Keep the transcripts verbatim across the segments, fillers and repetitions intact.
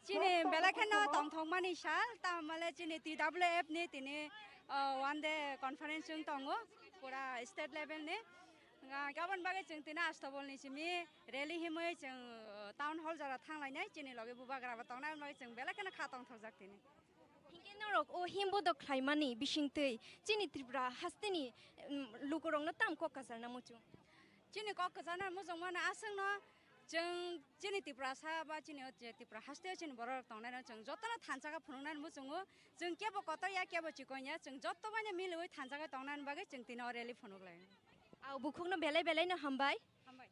Chini belai kheno tongthokmani sal, tamale chini T W F ni tini, ah, one day conference wng tongo, pura state level ni. Nga gabon bagwi chwng tini Astabol ni simi rally himwi chwng, ah, town hall jora thanglainai, chini logi bubagra bo tongnai, aboni bagwi chwng belai kheno kha tongthokjak tini. Hinkhe norok o himbodo khlaimani bisingtwi chini Tripura hasteni, mm, lukurokno tam kok kasalna muchung? Chini kok kwchana muchungmani aswkno chwng chini Tiprasa ba chini o je Tripura hasteo chini borok rok tongnaino chwng jotono thansa khe phunuknani muchungo. Chwng kebo kotor ya, kebo chikon ya, chwng joto baino miliwi thansa khe tongnani bagwi chwng tini o rally phunuklai. Au bukhukno belai belaino hambai. Hambai.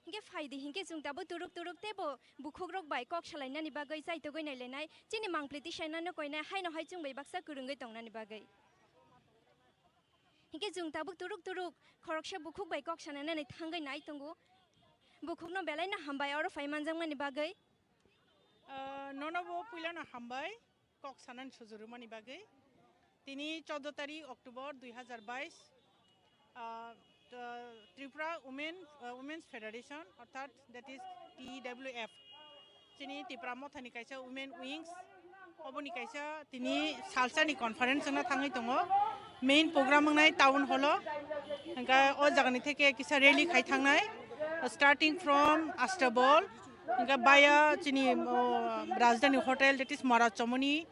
Hinkhe phaidi, hinkhe chwng tabuk turuk turuk teibo bukhukrok bai kok salainani bagwi chaitogwi nailainai, chini mangpli tisainano koinai, haino hai chwng bai baksa kwrwngwi tongnani bagwi. Hinkhe chwng tabuk turuk turuk khoroksa bukhuk bai kok sananani thangwi nai tongo. Bukhukno belaino hambai oro phai manjakmani bagwi. Ah, nono bo puilano hambai kok sanani sujurumani bagwi. Tini chaudo tarik October dui hazar bais, ah, t-, Tripura Women, ah, Women's Federation, orthat that is T W F. Chini Tipra Mothani kaisa Women Wings, oboni kaisa tini salsani conference wngna thangwi tongo. Main program wngnai town hall o, hingkhe o jagani theke kisa rally khai thangnai, starting from Astabol, hingkhe baya chini, o, Rajdhani Hotel, that is Mara Chomoni,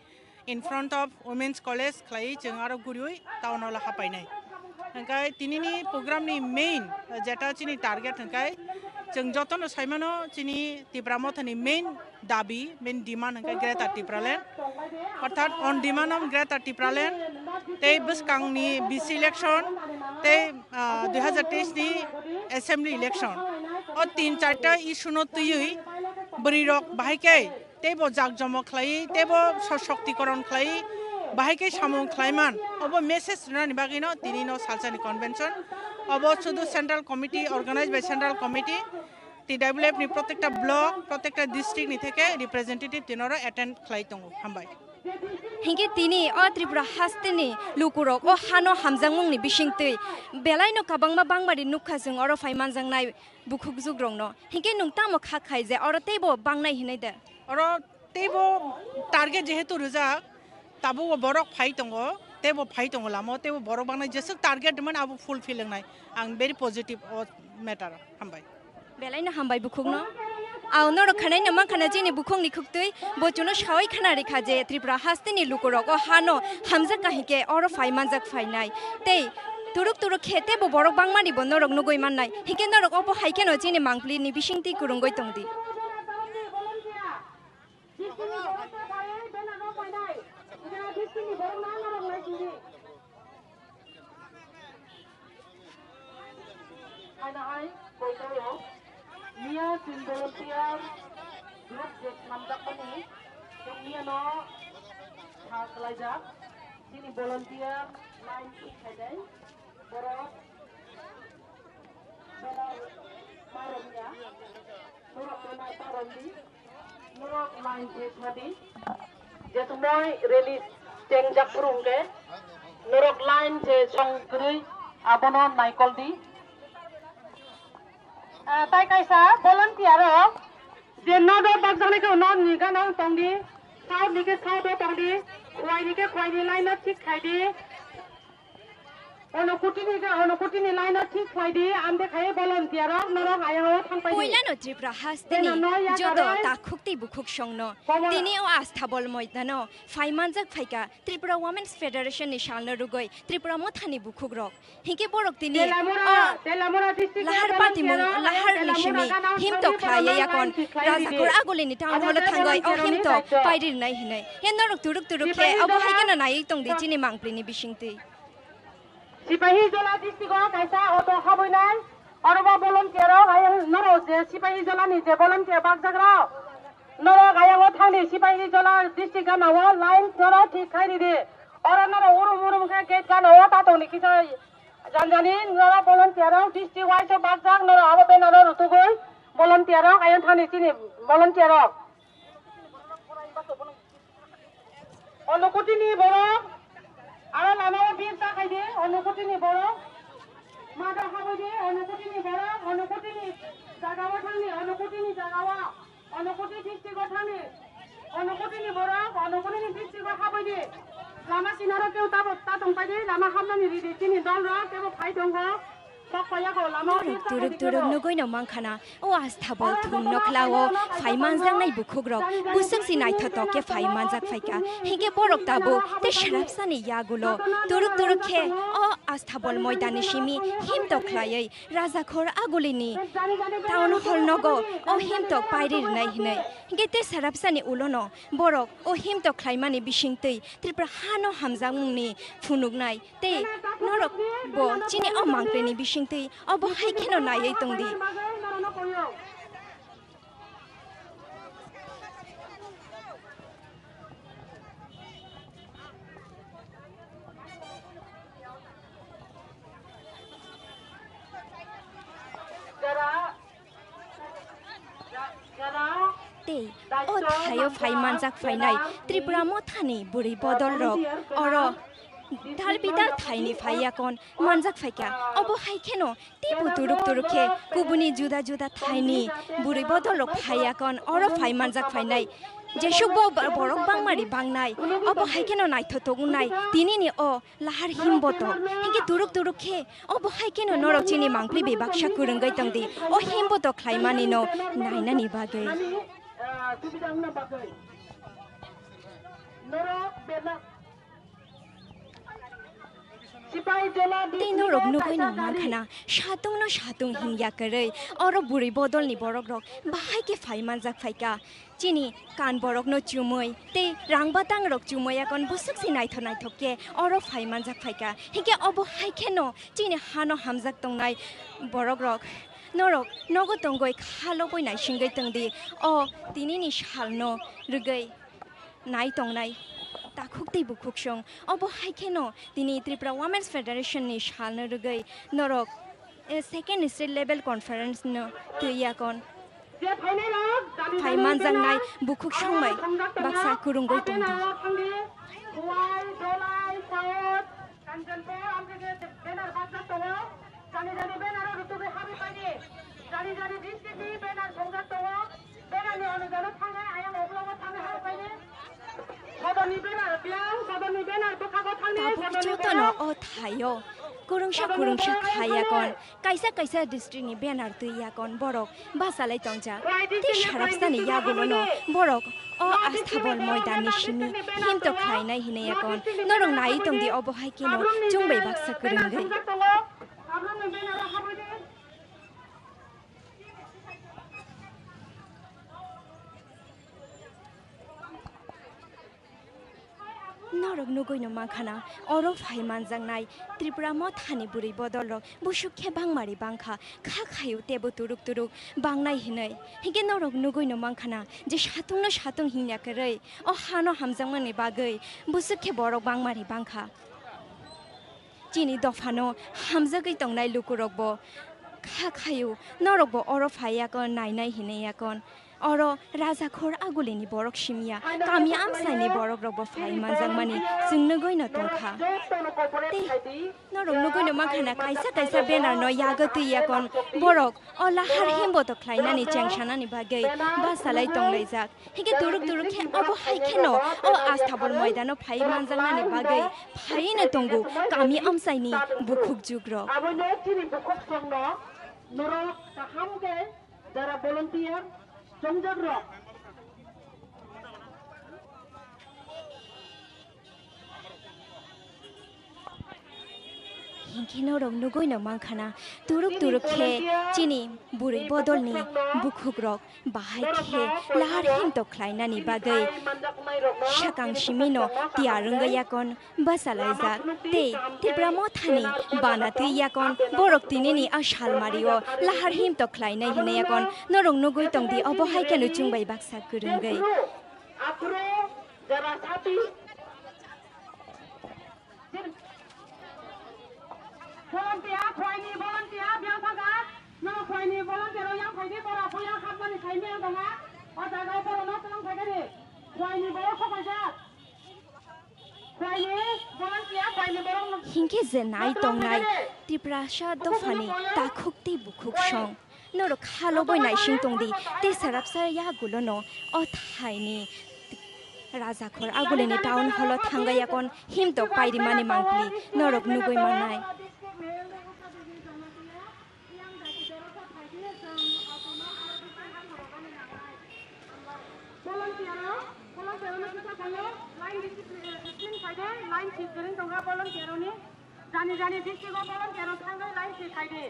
in front of Women's College khlaiwi chwng aro guriwi town hall o hapainai. Hingkhe tinini program ni main, eh, jeta chini target hingkhe chwng jotono saimano chini Tipra Mothani main dabi, main demand hingkhe Greater Tipraland. Orthat on demand of Greater Tipraland, tei bwskangni B C election, tei, ah, dui hazar teis ni assembly election. O tin charta issue no twiwi bwrwi rok bahai khe teibo jakjomok khlai, teibo sosoktikoron khlai, bahai khe samung khlaiman, obo message rwnani bagwino tinino salsani convention. Obo sudu Central Committee, organized by Central Committee, T W F ni protekta block, protekta district ni theke representative tinoro attend khlai tongo. Hambai. Hinkhe tini o Tripura hasteni lukurok o hano hamjakmungni bisingtwi belaino kwbangma bangmari nukha chwng oro phai manjaknai bukhukjukrokno. Hinkhe nwng tamo kha khai je oro teibo bangnai hinwi de? Oro teibo target jehetu rijak, tabukbo borok phai tongo, teibo phai tongo lama o, teibo borok bangnai jeswk target rwmani abo fulfill wngnai. Ang very positive o matter o. Hambai. Belaino hambai bukhukno. Au norok khanaino mankha na chini bukhukni khuktwi, bo chuno sawi khana rikha je Tripura hasteni lukurok o hano hamjak kahikhe oro phai manjak phainai. Tei turuk turuk khe teibo borok bangmani bo norok nugui mannai. Hinkhe norok obo hai kheno chini mangpli ni bisingtwi kwrwngwi tongdi. Haina hai koitoro miya chini volunteer group je swnamjakmani, chwng miyano sa kwlaijak chini volunteer line thik khainai borok. Bela paromya, norok bela paromdi, norok line je thodi, je tumoi rally chengjak phuru hwnkhe, norok line je song kwrwi abono naikoldi. Ah, tai kaisa volunteer rok je nodo bakjaknai khe nodni gana tongdi, south ni khe south o tongdi, khwai ni khe khwai ni line o thik khaidi. Ono kutini ga, ono kutini line o thik khlai di, amde khai volunteer rok norok ayang o thang pai di. Puilano Tripura hasteni joto takhuk tei bukhuk songno tini o Astabol moidano phai manjak phaikha Tripura Women's Federation ni salno rwgwi Tripura Mothani bukhuk rok. Hinkhe borok tini o Lahar Patimung, Lahar ni simi himtok khlaiya yakon Rajakhor Agulini town hall o thangwi o himtok pairi rwnai hinwi. He norok turuk turuk khe obo hai kheno naiwi tongdi chini mangpli ni bisingtwi. Sipahijola district o kaisa auto habwi nai, oro bo volunteer rok, ayang norok je Sipahijola ni je volunteer bakjak rok, norok ayang o thangni Sipahijola district gana o line norok thik khai ridi, oro norok urum urum khe gate gana o ta tongni kisa janjani norok volunteer rok district wise o bakjak norok abo banner o rutugwi volunteer rok ayang thangni chini volunteer rok. Onukutini borok, aro lama o bir ta khai di, onukutini borok. Mada haboi di, onukutini borok, onukutini jaga o thang di, onukutini jaga o. Onokoti district o thangni, Onokoti ni borok, Onokoti ni district o habwi di. Lama sinaro keu tabo ta tong pai di, lama hamnani ridi chini dol rok kebo phai tongo. Kok paya go lama o Norok turuk turuk nugwi no mankha na, o Asthabol thung nokla o phai manjaknai bukhuk rok buswk si naithotok khe phai manjak phaikha, hinkhe borok tabuk tei srapsani yagulo turuk turuk khe o Asthabol moidan ni simi himtok khlaiwi Rajakhor Agulini Town Hall nogo o himtok pairi rwnai hinwi. Hinkhe tei sarapsani ulono borok o himtok khlaimani bisingtwi Tripura hano hamjakmungni phunuknai tei norok bo chini o mangprini bisingtwi obo hai kheno naiwi tongdi. Tei o thaio phai manjak phainai Tripura mothani bwrwi bodol rok oro dal bidal thaini phai yakon manjak phaikha. Obo hai kheno teibo turuk turuk khe kubuni juda juda thaini bwrwi bodol rok phai yakon oro phai manjak phainai. Jesukbo bo-, borok bangmari bangnai, obo hai kheno naithotok wngnai tinini o lahar himboto. Hinkhe turuk turuk khe obo hai kheno norok chini mangpli bebaksa kwrwngwi tongdi o himboto khlaimani no nainani bagwi. Tei norok nugwi no mankha na, satung no satung himya kwrwi, oro bwrwi bodol ni borok rok bahai khe phai manjak phaikha. Chini kan borok no chumui tei rang batang rok chumui akon buswk si naithok naithok khe oro phai manjak phaikha. Hinkhe obo hai kheno chini hano hamjak tongnai borok rok norok nogo tongoi kha loboi naisingwi tongdi. O tinini salno rwgwi nai tongnai takhuk tei bukhuk song. Obo hai kheno tini Tripura Women's Federation ni salno rwgwi norok, eh, second state level conference no twi yakon phai manjaknai bukhuk song bai baksa kwrwngwi tongdi. Kanchanpur, amtwini banner bajak tongo. Jani jani banner o rutugwi habwi paidi. Jani jani district ni banner songjak tongo. Banner ni onujalo thangwi ayang oklogo thangwi habwi paidi. Sodorni banner, biyang sodorni banner bwkhago thangdi, tabuk sodorni jotono banner. O thaio kwrwngsa kwrwngsa khayakon. Kaisa kaisa district ni banner twi yakon borok bachalai tongjak. Tei sarapsani yagulono borok o Asthabol moidan ni simi himtok khlainai hinwi yakon. Norok nai tongdi obo hai kheno chwng bai baksa kwrwngwi. Norok nugwi no mankha na, oro phai manjaknai Tripura mothani bwrwi bodol rok busuk khe bangmari bangkha, kha khaio tebo turuk turuk bangnai hinwi. Hinkhe norok nugwi no mankha na je satung no satung himya kwrwi o hano hamjakmani bagwi busuk khe borok bangmari bangkha. Chini dophano hamjagwi tongnai lukurokbo kha khaio, norokbo oro phai yakon, nainai hinwi yakon. Oro Rajakhor Agulini borok simya, kami amchaini borokrokbo phai manjakmani chwng nugwino tongkha. Tei norok nugwino mankha na kaisa kaisa banner no yago twi yakon borok o lahar himboto khlainani chengsanani bagwi bachalai tonglaijak. Hinkhe turuk turuk khe obo hai kheno o Asthabol moidano phai manjaknani bagwi phaino tongo kami amchaini bukhuk jugrok. Abono chini bukhuk songno norok kaham khe jara volunteer chongjakrok. Hinkhe norok nugwino mankha na, turuk turuk khe chini bwrwi bodolni bukhukrok bahai khe lahar himtok khlainani bagwi sakang simino tiyar wngwi yakon bachalaijak tei Tipra mothani bana twi yakon borok tinini a salmario lahar himtok khlainai hinwi yakon norok nugwi tongdi, obo hai kheno chwng bai baksa kwrwngwi. Volunteer, khwlaini volunteer, biyang thangkha. Nono khwlaini volunteer o yang phaidi, borok bo yang hapmani sai miyang tongha. O jaga o borok no tong phaikani. Khwlaini borok sok phaijak. Khwlaini volunteer, khwlaini borok no. Hinkhe je nai tongnai Tiprasa dophani takhuk tei bukhuk song. Norok kha loboi naising tongdi, tei sarapsa yagulono o thaini Rajakhor Agulini town hall o thangwi yakon himtok pairimani mangpili norok nugwi mannai. Jani jani district o volunteer rok thangwi line si khaidi.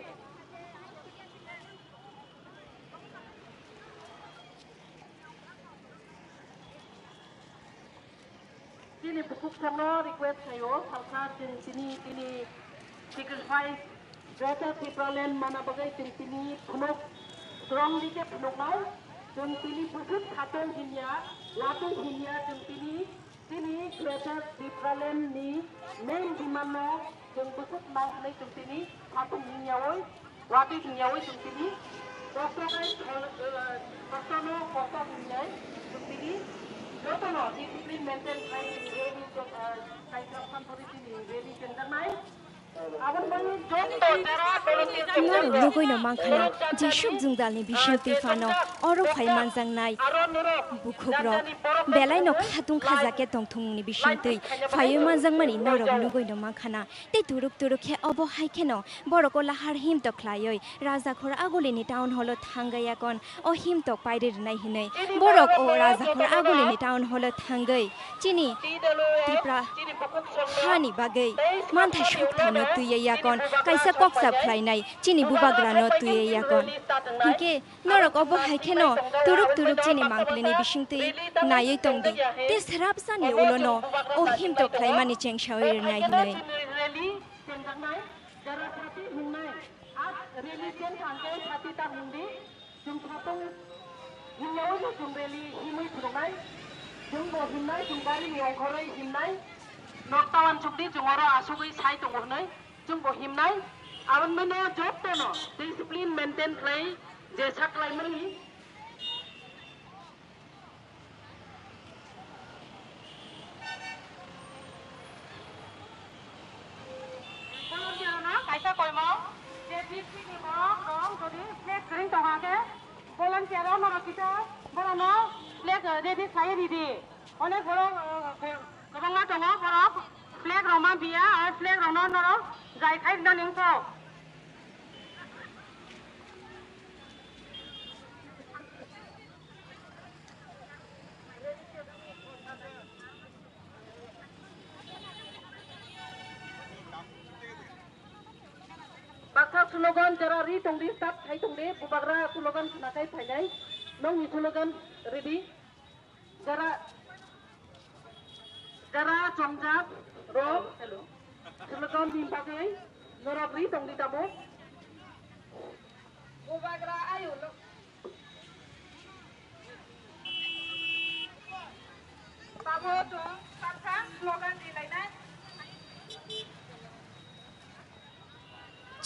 Chini bukhuk songno request khaio, salsa chwng chini, chini sacrifice Greater Tipraland mana bagwi chwng chini phunuk strong di khe phunuknai, chwng chini bukhuk khatung hinya, latung hinya chwng chini Chini Greater Tipraland ni main demand no chwng bwswk nang hwnwi chwng tini khatung hwnyawi, watwi hwnyawi chwng tini kosto khai khol-, eh, kosto no kosto hwnwi chwng tini jotono discipline maintain khai chwng rally chwng, eh, kaisa samphuri chini rally chwng jaknai. Norok nugwino mankha na, jesuk jwngjalni bisingtwi phano oro phai manjaknai bukhukrok belaino khatung khajakhe tongthumungni bisingtwi phaiwi manjakmani norok nugwino mankha na. Tei turuk turuk khe obo hai kheno borok o lahar himtok khlaiwi Rajakhor Agulini town hall o thangwi yakon o himtok pairi rwnai hinwi borok o Rajakhor Agulini town hall o thangwi chini Tipra hani bagwi manthai sukthano twiwi yakon kaisa koksa phlainai chini bubagrano twiwi yakon. Hinkhe norok obo hai kheno turuk turuk chini mangpilini bisingtwi naiwi tongdi tei srapsani ulono o himtok khlaimani chengsawi rwnai hinwi. Chwng khatung himyaui bo chwng rally himwi phunuknai. Chwng bo himnai, chwng gari ni ongkhorwi himnai. Nokta uansukdi chwng oro asugwi sai tongo hwnwi chwng bo himnai. Aboni bagwi no jotono discipline maintain khlai je sak khlaimani. Volunteer no kaisa koimo je district ni borok rok jodi flag kwrwng tongo khe volunteer no rok kisa borok no flag ready khlai ridi. Onek borok, uh, kwbangma tongo borok flag rok ma biya, o flag rok no norok jai khai rwna nangkho. Baksa slogan jora ri tongdi, start khai tongdi, bubagra slogan khna khai phainai. Nokni slogan ready. Jora, jora chongjak rok slogan ni bagwi norok ri tongdi tamo. Bubagra ayo lo.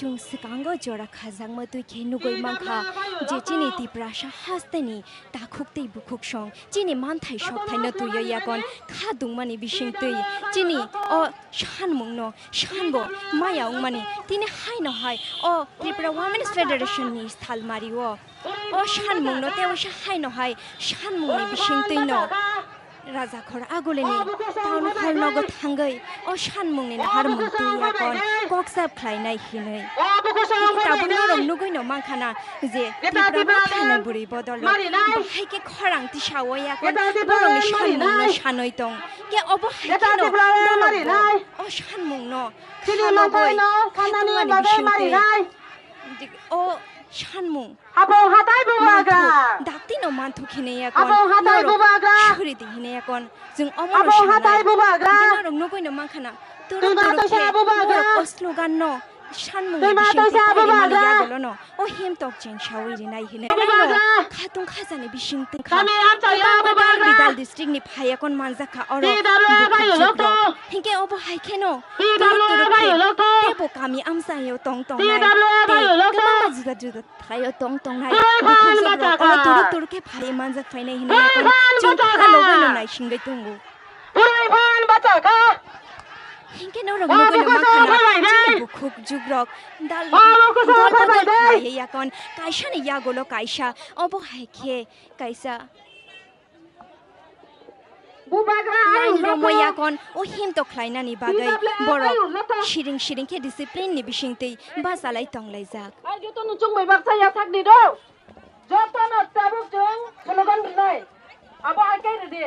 Chwng swkango jora khajakma twi khe nugwi mankha je chini Tiprasa hasteni takhuk tei bukhuk song chini manthai sokthai no twiwi yakon kha dungmani bisingtwi chini o sanmung no sanbo maya wngmani tini haino hai o Tripura Women's Federation ni salmari o. O sanmung no tei waisa haino hai sanmung ni bisingtwi no Rajakhor Agulini town hall nogo thangwi o sanmung ni naharmung twi yakon koksa khlainai hinwi. Tabuk norok nugwi no mankha na je Tripura Mothani bwrwi bodol rok bahai khe khorang tisa o yakon borok ni sanmung no sanwi tong khe obo hai kheno norok bo o sanmung no kha lobwi kha tongmani bisingtwi o sanmung Abo hatai bubagra. Manthuk, dakti no manthuk hinwi yakon. Abo hatai norok bubagra. Suri di hinwi yakon. Chwng omo no sanai. Abo hatai bubagra. Norok nugwi no mankha na. Turuk turuk khe bubagra. Norok o slogan no sanmung ni bisingtwi phaimani yagulo no. O himtok cheng sawi rinai hinwi. Bubagra. Khatung khajani bisingtwi kha. Kami amchaya bubagra. Bidal district ni phai yakon manjakha oro. Hinkhe obo hai kheno. Turuk turuk khe. Tebo kami amchayo tong tongnai. Tei kwbangma juda juda. Thaio tong tongnai bukhuk jok rok oro turuk turuk khe phai manjak phainai hinwi yakon chwng kha logwi no naisingwi tongo. Bwrwi phan bacha kha. Hinkhe norok nugwi no mankha na, chini bukhuk jugrok dal dal bodol khlaiwi yakon kaisani yagulo kaisa, obo hai khe kaisa. Bubagra, lain ayuk romo lothong. Yakon o himto khlainani bagwi T W F borok ayuk lothong. Siring siring khe discipline ni bisingtwi bachalai tonglaijak. Ai joto no chwng bai baksa ya sakni do. Joto no tabuk chwng slogan rinai. Abo hai kai ridi.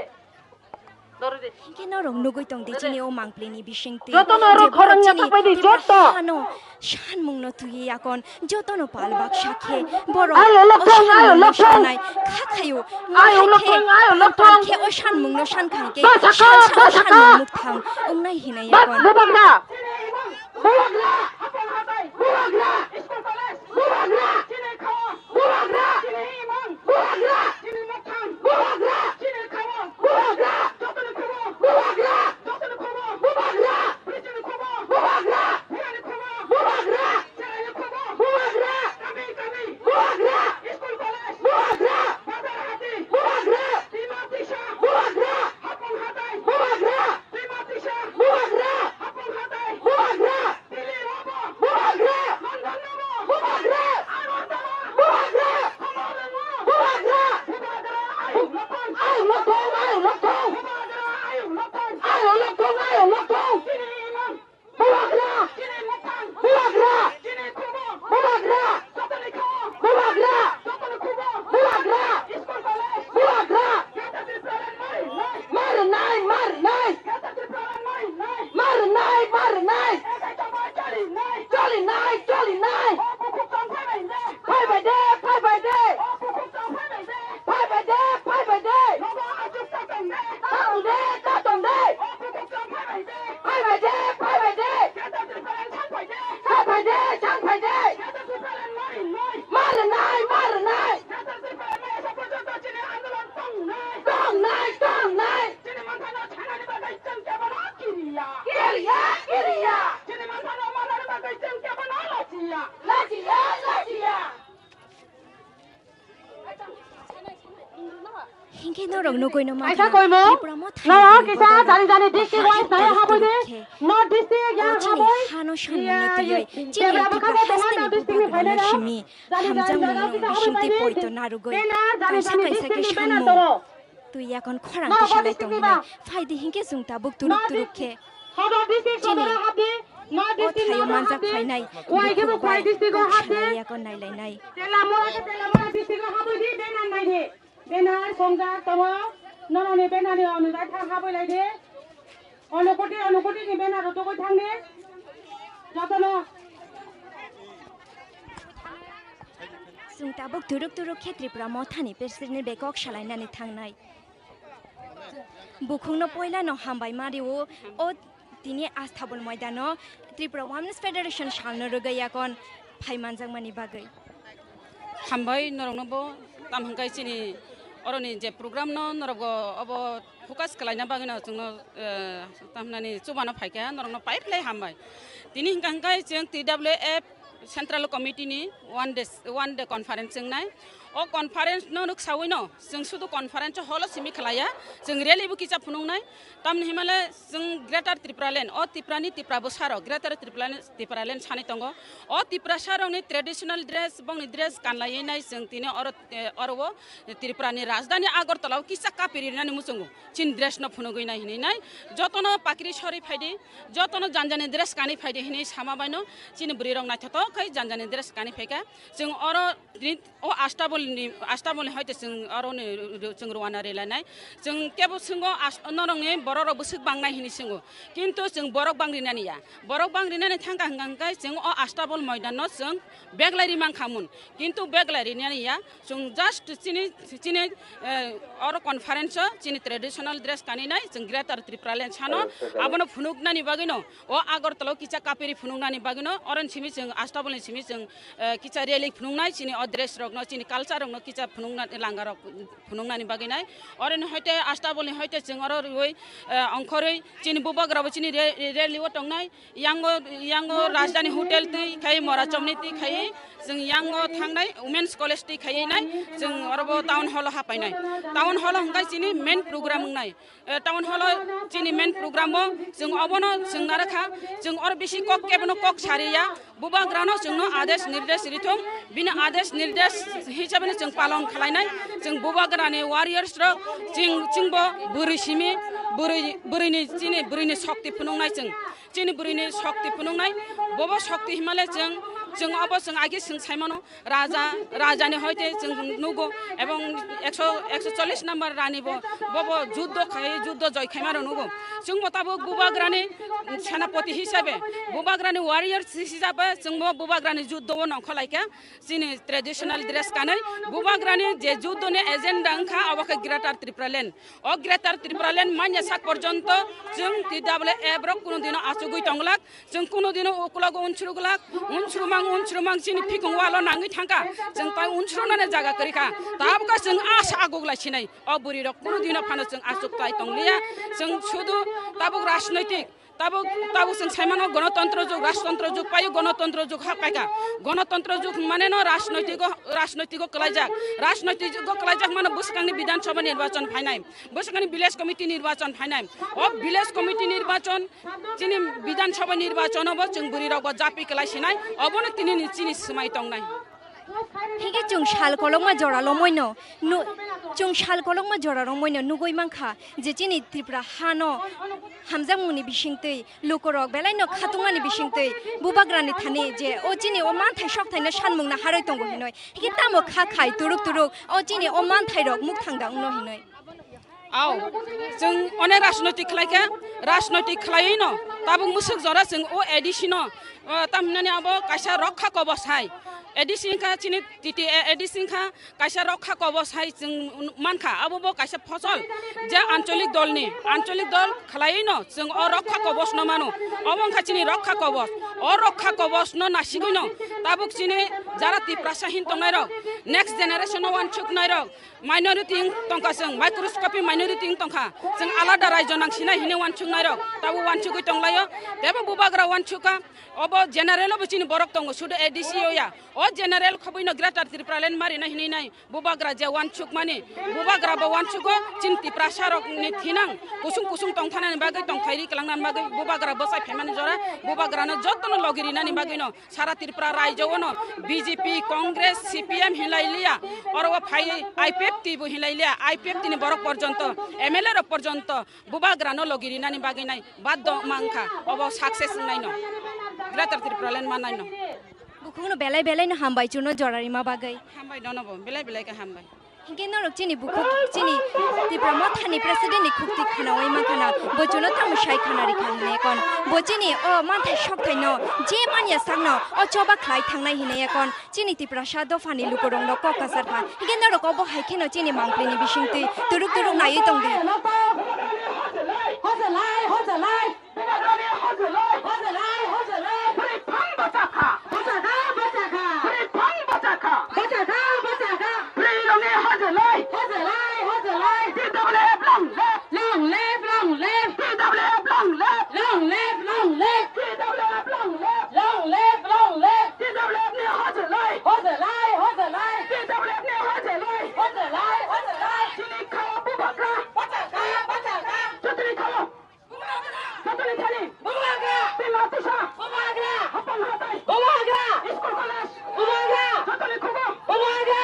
Dori di. Hinkhe norok nugwi tong di chini o mangpli ni bisingtwi. Joto no rok khorang ya sapai di, joto. Hano sanmung no twi yakon. Jotono pal baksa khe borok ayo loktong, ayo loktong. Sanmungno sanai kha khayo. Ayo loktong, ayo loktong. Khe o sanmungno san kha khe san san o sanmung mukthang wngnai hinwi yakon. Bubagra. Bubagra. Bubagra. Bubagra. Bubagra. Bubagra! Bubagra! Bubagra! Bubagra! Bubagra! School college! Bubagra! Bazar hati! Bubagra! Tima tisa! Bubagra! Hapung hatai! Bubagra! Tima tisa! Bubagra! Hapung hatai! Bubagra! Dili robo! Bubagra! London robo! Bubagra! Agartala! Bubagra! Bubagra! Bubagra! Bubagra! Ayuk lothong! Ayuk lothong! Bubagra! Ayuk lothong! Ayuk lothong! Ayuk lothong! Chini imang! Bubagra! Chini mukhang! Bubagra! Chini khubung! Bubagra! Jotoni khubung! Bubagra! Jotoni khubung! Bubagra! School college! Bubagra! Greater Tipraland marinai! Marinai! Marinai! Greater Tipraland marinai! Marinai! Marinai! Ekai tongma cholinai! Cholinai! Cholinai! O bukhuk tong phaibai de! Phaibai de! Phaibai de! O bukhuk tong phaibai de! Phaibai de! Phaibai de! Nogo achuk ta tong de! Ta tong de! Ta tong de! O bukhuk tong phaibai de! Phaibai de, phaibai de. Greater Tipraland chang phai de. Chang phai de, chang phai de. Greater Tipraland marinai. Marinai, marinai. Greater Tipraland mai esa porjonto chini andolon tongnai. Tongnai, tongnai. Chini manthano chanani bagwi chwng kebono kiriya. Kiriya, kiriya. Chini manthano manani bagwi chwng kebono lachiya. Lachiya, lachiya. Hinkhe norok nugwi no mankha. Kaisa koimung. Tripura Motha ni no kisa jani jani district wise nayo habwi di. No district ya habwi. Hano sanmung no twiwi chini Tripura haste ni bubagra no simi hamjakmung no bisingtwi poito narwgwi kaisa kaisa khe sanmung twi yakon khorang tisalai tongmani. Phaidi hinkhe chwng tabuk turuk turuk khe. Chini o thaio manjak phainai bukhuk bai kok sanai yakon nailainai. Tela mora khe tela mora district o habwi di, banner nai di. Banner songjak tongo. Norokni banner ni onujai thang habwi lai di. Onokoti, onokoti ni banner rok tugwi thang di. Jotono. Chwng tabuk turuk turuk khe Tripura Motha ni president bai kok salainani thangnai. Bukhukno poila no hambai ma rio, o tini Astabul moidano Tripura Women's Federation salno rwgwi yakon phai manjakmani bagwi. Hambai norokno bo, tam hwnkhai chini oroni je program no norok obo focus khlaina bagwi no chwngno, eh, tam hwnani chubano phaikha, norokno paiphlai hambai. Tini hwnka hwnkhai chwng T W F Central Committee ni one day, one day conference wngnai. O conference no nwksawi no, chwng sudu conference hall o simi khlaiya, chwng rally bo kisa phunuknai. Tamni himale chwng Greater Tipraland, o Tripura ni Tripura bwsarok Greater Tipraland, Tipraland sani tongo. O Tiprasa rokni traditional dress, bongni dress kanlaiwi nai chwng tini oro, eh, oro o Tripura ni rajdhani Agartala o kisa kapiri rinani muchungo. Chini dress no phunugwi nai hinwi nai. Jotono pakri sori phaidi, jotono janjani dress kani phaidi hinwi sama baino chini bwrwi rok naithotok khai janjani dress kani phaikha. Chwng oro tini o Astabul ni, Astabul ni hoite chwng oro ni chwng rwna rilainai. Chwng kebo swngo as-, norokni borok rok bwswk bangnai hinwi swngo. Kintu chwng borok bang rinani ya. Borok bang rinani thangkha hwnkha hwnkhe chwng o Astabul moidan no chwng beglai ri mankha mun. Kintu beglai rinani ya. Chwng just chini, chini, eh, oro conference o chini traditional dress kaninai chwng Greater Tipraland sano abono phunuknani bagwino o Agartala o kisa kapiri phunuknani bagwino oroni simi chwng Astabul ni simi chwng, eh, kisa rally phunuknai chini o dress rokno chini culture rokno kicha phunukna, langa rok phunuknani bagwi nai. Oroni hoite Astabol ni hoite chwng oro rwi, eh, ongkhorwi chini bubagra bo chini re-, rally o tongnai. Yango, yango Rajdhani Hotel twi khai, Mora Chomni twi khai, chwng yango thangnai, Women's College twi khai nai, chwng oro bo town hall o hapai nai. Town hall o hwnkhe chini main program wngnai. Eh, town hall o chini main program o chwng obono chwng narakha, chwng oro bisi kok kebono kok sariya, bubagrano chwngno adesh nirdesh rithung, bini adesh nirdesh hisabeno chwng palon khlainai, chwng bubagrani warriors rok, chwng, chwngbo bwrwi simi, bwrwi, bwrwini chini bwrwini shokti phunuknai chwng, chini bwrwini shokti phunuknai, bobo shokti himale chwng, chwng obo chwng agi chwng saimano, Raja, Raja ni hoite chwng nugo, ebong ekso, ekso chollish number Rani bo, bo, bo juddo khai, juddo joy khaima rw nugo. Chwng bo tabuk bubagrani senapoti hisabe, bubagrani warriors hisabe, chwng bo bubagrani juddo o nongkhor laikha. Chini traditional dress kanwi, bubagrani je juddo ni agenda wngkha, abo khe Greater Tripura Land. O Greater Tripura Land manya sak porjonto chwng T W F rok kuno dino achugwi tonglak. Chwng kuno dino uklogo unsruk glak, unsrumang, unsrumang chini phikung walo nangwi thangkha. Chwng tai unsrunani jaga kwrwi kha. Tabukha chwng asa aguk lai sinai. O bwrwi rok kuno dino phano chwng achuk tai tongliya. Chwng sudu tabuk rajnoitik, tabuk, tabuk chwng saimano gonotontro jug, rajtontro jug paio, gonotontro jug hap kaika. Gonotontro jug mane no rajnoitiko, rajnoitiko kwlaijak. Rajnoitiko kwlaijak mano bwskangni Bidhan Sabha nirbachon phainai. Bwskangni village committee nirbachon phainai. O village committee nirbachon Chini Bidhan Sabha nirbachon bo chwng bwrwi rok bo japi kwlai sinai, obono tini ni chini swmai tongnai. Hingke chwng sal kolokma jora lomoino, nu-, chwng sal kolokma jora lomoino nugui mankha je chini Tripura hano hamjakmungni bisingtwi lukurok belaino khatungmani bisingtwi bubagrani thani je o chini o manthai sokthai no sanmung no harwi tongo hinoi. Hingke tamo kha khai turuk turuk o chini o manthai rok mukthang da wngno hinoi. Ao, chwng onek rajnoitik khlai kha, rajnoitik khlaiwi no tabuk mwswk jora chwng o A D C no, o, tam hinani abo kaisa rokha kobos hai. A D C wngkha chini T T A, A D C wngkha kaisa rokha kobos hai chwng mankha. Abo bo kaisa phosol je ancholik dolni, ancholik dol khlaiwi no chwng o rokha kobos no mano. Obo wngkha chini rokha kobos. O rokha kobos no nasigwi no tabuk chini jara Tiprasa hin tongnai rok, next generation no wansuknai rok, Minority wng tongkha chwng, microscopic minority wng tongkha. Chwng alada raijo nang sinai hinwi wansuknai rok, tabuk wansugwi tonglaio. Tebo bubagra wansukha, obo general obo chini borok tongo, sudu A D C o ya. O general khobwino Greater Tripura Land marina hinwi nai bubagra je wansukmani, bubagra bo wansugo chini Tiprasa rokni thinang kusung kusung tongthanani bagwi tongthairi kwlangnani bagwi bubagra bwsai phaimani jora bubagrano jotono logi rinani bagwino Sara Tripura raijo ono B J P, Congress, C P M hinlai liya, oro o phai I P F T bo hinlai liya, I P F T ni borok porjonto, M L A rok porjonto bubagra no logi rinani bagwi nai baddo mankha, obo success wngnai no Greater Tripura Land mannai no. Bukhukno belai belai no hambai chuno jora rima bagwi. Hambai dono bo, belai belai khe hambai. Hinkhe norok chini bukhuk chini Tipra Mothani president ni khukti khwnawi mankha na, bo chuno tamo sai khwna rikha hinwi ekon. Bo chini o manthai sokthai no je manya sakno o choba khlai thangnai hinwi ekon chini Tiprasa dophani lukurok no kok kasar kha. Hinkhe norok obo hai kheno chini mangpli ni bisingtwi turuk turuk naiwi tongdi. Hojalai, hojalai. Bubagrani hojoloi. Hojolai, hojoloi. Bwrwi phang bwchakha. Bwchakha, bwchakha. Bwrwi phang bwchakha. Bwchakha, bwchakha. Bwrwirokni hojoloi. Hojolai, hojolai. T W F long live. Long live, long live. T W F long live. Long live, long live. T W F long live. Long live, long live. T W F ni hojoloi. Hojolai, hojolai. T W F ni hojoloi. Hojolai, hojolai. Chini khao bubagra. Bwchakha, bwchakha. Chutri khao. Bubagra! Jotoni thani! Bubagra! Bima tisa! Bubagra! Hapang hatai! Bubagra! School college! Bubagra! Jotoni khugo! Bubagra!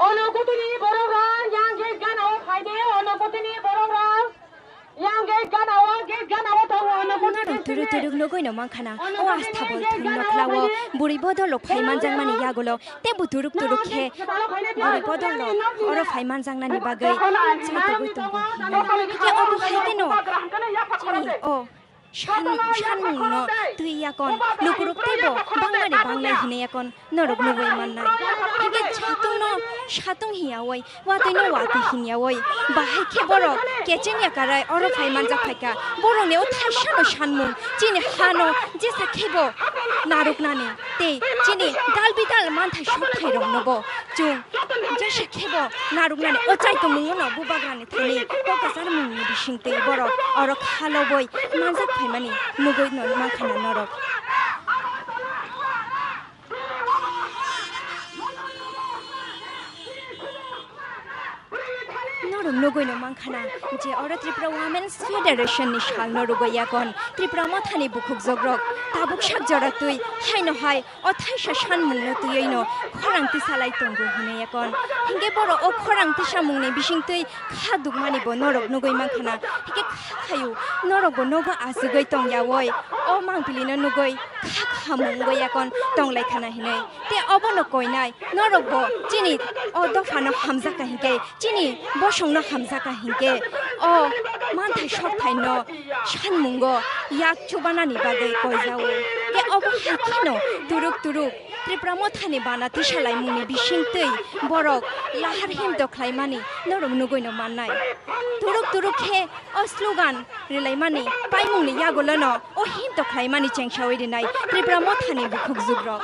Ono kutini borok rang yang gate gana o phaide, ono kutini borok rang. Norok turuk turuk nugwi no mankha na, o Astabol thum nokla o bwrwi bodol rok phai manjakmani yagulo tei bo turuk turuk khe bwrwi bodol rok oro phai manjaknani bagwi chatugwi tongo hinwi. Hwnkhe obo hai kheno chini o san-, sanmung no twi yakon lukurok teibo bangmani bangnai hinwi yakon. Norok nugwi mannai. Hingke chatungno Satung hiyawi, watwi no watwi hinyawi, bahai khe borok kecheng yakarai oro phai manjak phaikha. Borokni o thaisa no sanmung, chini hano jesa khebo narwknani tei chini dal bidal manthai sok thairokno bo chwng jesa khebo narwknani o chaitomung no bubagrani thani kokasarmungni bisingtwi borok oro khalobwi manjak phaimani nugwi no mankha na norok. Norok nugwi no mankha na je oro Tripura Women's Federation ni sal no rwgwi yakon Tripura Mothani bukhukjwk rok tabuk sak jora twi haino hai o thaisa sanmung no twiwi no khorang tisalai tongo hinwi yakon. Hinkhe borok o khorang tisamung ni bisingtwi kha dukmani bo norok nugwi mankha na. Hinkhe kha khayu norok bo nogo achugwi tongyawi o mangpili no nugwi kha khamung wngwi yakon tonglaikha na hinwi. Tei obono koinai norok bo chini o dophano hamjakha hinkhe, chini bosongno hamjakha hinkhe, o manthai sokthai no sanmungo yak chubanani bagwi koijago. Tei obo hai kheno turuk turuk Tripura Mothani bana tisalaimungni bisingtwi borok lahar him dokhlaimani norok nugwi no mannai. Turuk turuk khe o slogan rwlaimani paimungni yagulono o him tokhlaimani chengsawi rinai Tripura Mothani bukhukjwk rok.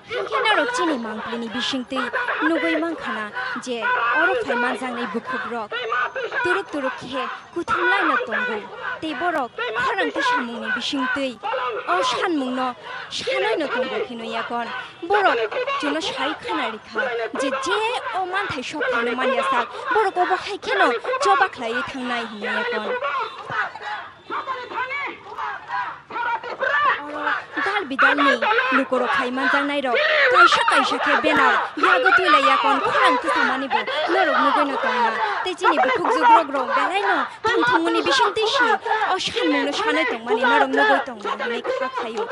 Hinkhe norok chini mangpili ni bisingtwi nugwi mankha na je oro phai manjaknai bukhuk rok turuk turuk khe kuthum laino tongo, tei borok khorang tisamungni bisingtwi o sanmungno sanoino tongo hinwi yakon. Borok chwngno sai khana rikha je, je o manthai sokthai no manya sak, borok obo hai kheno choba khlaiwi thangnai hinwi yakon. Oro dal bidalni lukurok khai manjaknairok kaisa kaisa khe banner yago twilai yakon khorang tisamani bo norok nugwi no tongna. Tei chini bukhukjwk rok rok belaino thum thumuni bisingtwi si o sanmungno sanwi tongmani norok nugwi tongna hinwi kha khaio.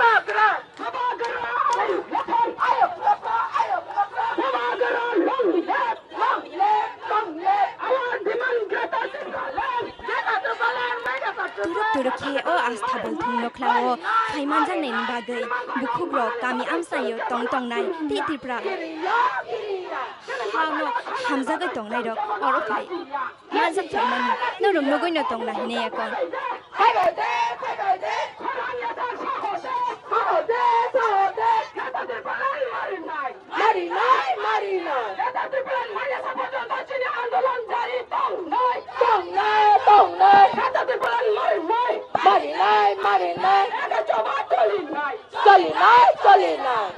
Turuk turuk khe o astha bolthung nokhlao phai manjaknaini bagwi bukhukrok kami amchaio tong tongnai tei Tripura hano hamjagwi tongnairok oro phai manjak phaimani norok nugwi no tongna hinwi yakon. Marinai, marinai. Tongnai, tongnai. Marinai, marinai. Solinai, solinai.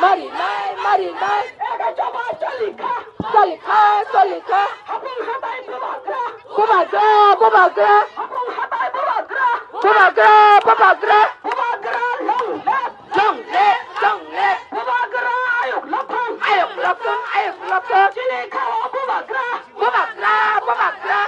Marinai, marinai. Solikha, solikha. Bubagra, bubagra. Bubagra, bubagra. Long live, long live. Ayuk lokthong, ayuk lokthong. Bubagra, bubagra.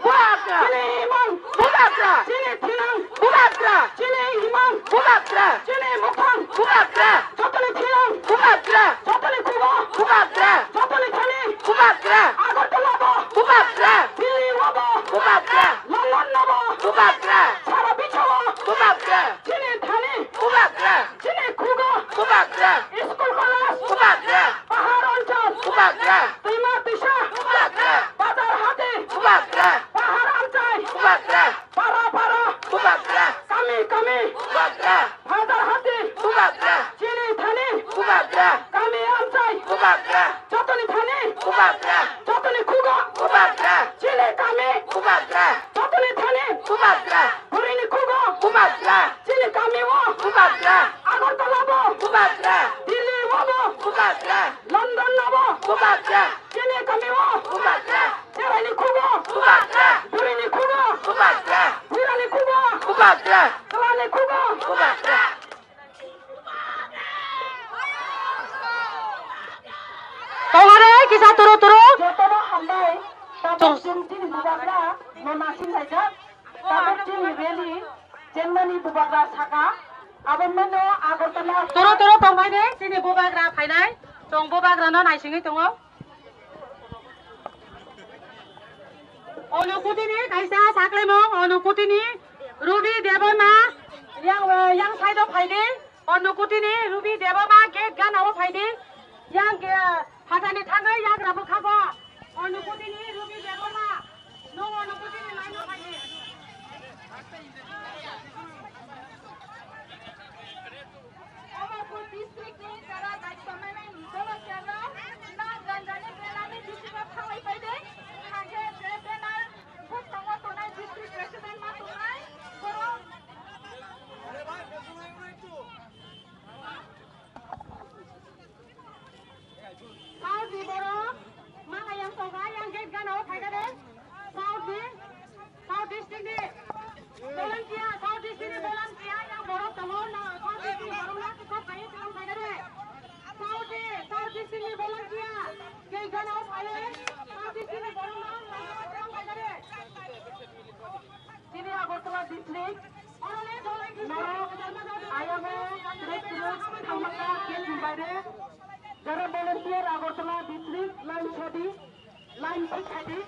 Bubagra! Chini imang! Bubagra! Chini thinang! Bubagra! Chini imang! Bubagra! Chini muphang! Bubagra! Jotoni thinang! Bubagra! Jotoni kubo! Bubagra! Jotoni thani! Bubagra! Agartala bo! Bubagra! Delhi o bo! Bubagra! London o bo! Bubagra! Sara biswo! Bubagra! Chini thani! Bubagra! Chini khugo! Bubagra! School college! Bubagra! Pahar onchol! Bubagra! Twima twisa! Bubagra! Bazar hati! Bubagra! Pahar amchai! Bubagra! Para para! Bubagra! Kami kami! Bubagra! Bazar hati! Bubagra! Chini thani! Bubagra! Kami amchai! Bubagra! Jotoni thani! Bubagra! Jotoni khugo! Bubagra! Chini kami! Bubagra! Jotoni thani! Bubagra! Burini khugo! Bubagra! Chini kami o! Bubagra! Agartala bo! Bubagra! Delhi o bo! Bubagra! London o bo! Bubagra! Kisa toro toro. Jotono hambai, tabuk chwng chini bubagra no naising laijak, tabuk chini rally chenmani bubagra saka, abo mano Agartala. Toro toro tongbai de, chini bubagra phainai, chwng bubagra no naisingwi tongo. Onukutini kaisa saklaimung, Onukutini Ruby Debbarma, yang, yang side o phaidi. Onukutini Ruby Debbarma gate gana o phaidi. Yang ge-, phatani thangwi yagra bwkhago. Onukutini Ruby Debbarma. No Onukutini line o phaidi. Amarpur district ni jara daitwa mainai ni dolo chairman, na janjani banner ni bisingo thanglai paidi. Hake je banner bwskango tongnai district president ma tongnai, borok. Saudi borok, mana yang toga, yang gate gana o phaikade. Saudi, South District ni volunteer, South District ni volunteer, yang borok tongo, na, South District ni borok no kok kaiye tong phaikade. Saudi, South District ni volunteer, gate gana o phaiye, South District ni borok no kok kaiye tong phaikade. Chini Agartala district, norok ayang o trek trek thangmaka gate ni baire. Jara volunteer Agartala district line sodi, line six sodi.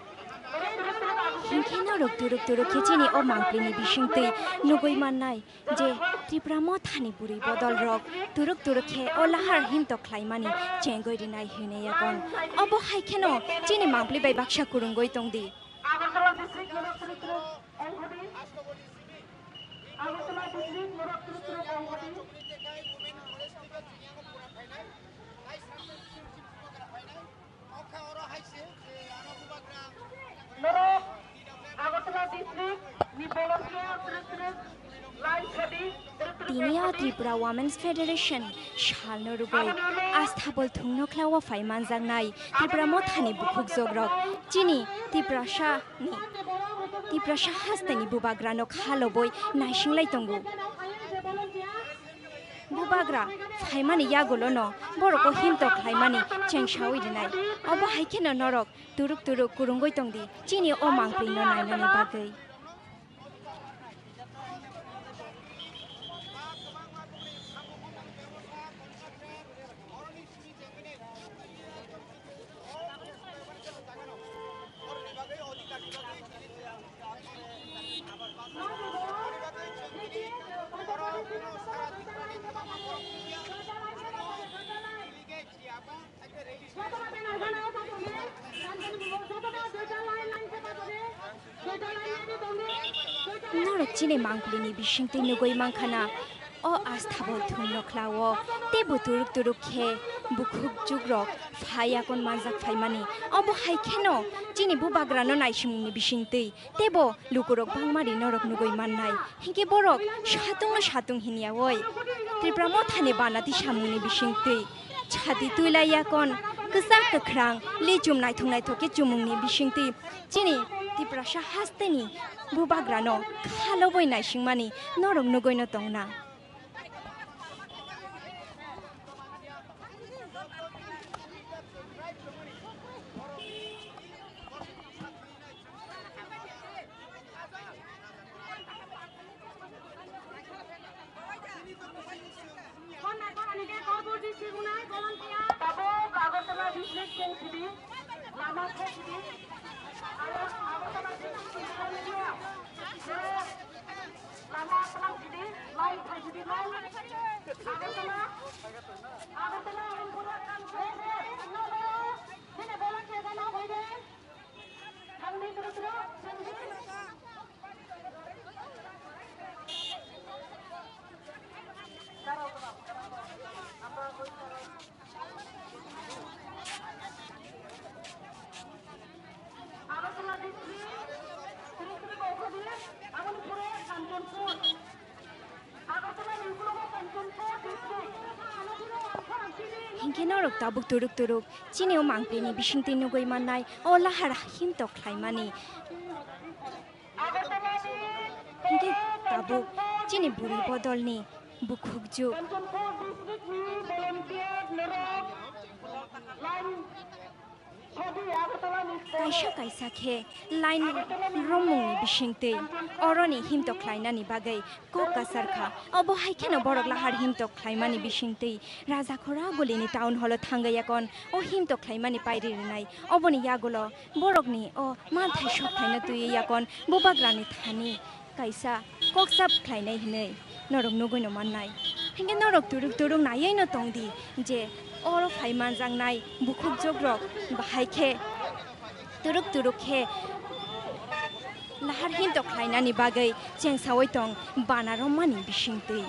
Hinkhe norok turuk turuk khe chini o mangpili ni bisingtwi nugwi mannai je Tipra Mothani bwrwi bodol rok turuk turuk khe o lahar himtok khlaimani chengwi rinai hinwi yakon. Obo hai kheno chini mangpili bai baksa kwrwngwi tongdi. Agartala district norok turuk turuk ongkhordi. Agartala district norok turuk turuk ongkhordi. Norok Agartala district ni volunteer turuk turuk line sodi. Tini a Tripura Women's Federation salno rwgwi Asthabol thungno khlao phai manjaknai Tripura Mothani bukhuk jogrok chini Tiprasa ni Tiprasa hasteni bubagrano khalobwi naisinglai tongo. Bubagra phaimani yagulono borokno himtok khlaimani chengsawi rinai. Obo hai kheno norok turuk turuk kwrwngwi tongdi chini o mangpilino nainani bagwi. Norok chini mangpili ni bisingtwi nugwi mankha na, o Asthabol thungno khlao teibo turuk turuk khe bukhuk jugrok phai yakon manjak phaimani. Obo hai kheno chini bubagrano naisimungni bisingtwi teibo lukurok bangmari norok nugwi mannai. Hinkhe borok satungno satung hinyawi Tripura Mothani banati samungni bisingtwi chati twilai yakon kwchak kwkhrang lichum naithok naithok khe chumungni bisingtwi chini Tiprasa hasteni bubagrano khalobwi naisingmani norok nugwino tongna. Tabuk Agartala district cheng sidi, lama khe sidi, Agartala district cheng sidi, lama tlang sidi, lai thai sidi, lai. Agartala, Agartala, Agartala, Agartala, Bini volunteer no hoide. Thangni turu turu, thangni. Agartala district, turu turu kok khadi, aboni pore Kanchanpur. Hinkhe norok tabuk turuk turuk chini o mangpili ni bisingtwi nugwi mannai o lahar himtok khlaimani. Hinkhe tabuk chini bwrwi bodolni bukhukjwk. Kaisa kaisa khe line romungni bisingtwi oroni himtok khlainani bagwi kok kasar kha. Obo hai kheno borok lahar himtok khlaimani bisingtwi Rajakhor Agulini town hall-o thangwi yakon o himtok khlaimani pairi rwnai. Oboni yagulo borokni o manthai sokphaino twiwi yakon bubagrani thani kaisa kokchap khlainai hinwi norok nugwino mannai. Hinkhe norok turuk turuk naiwi no tongdi je oro phai manjaknai bukhukjwkrok bahai khe turuk turuk khe lahar himtok khlainani bagwi chengsawi tong bana romani bisingtwi.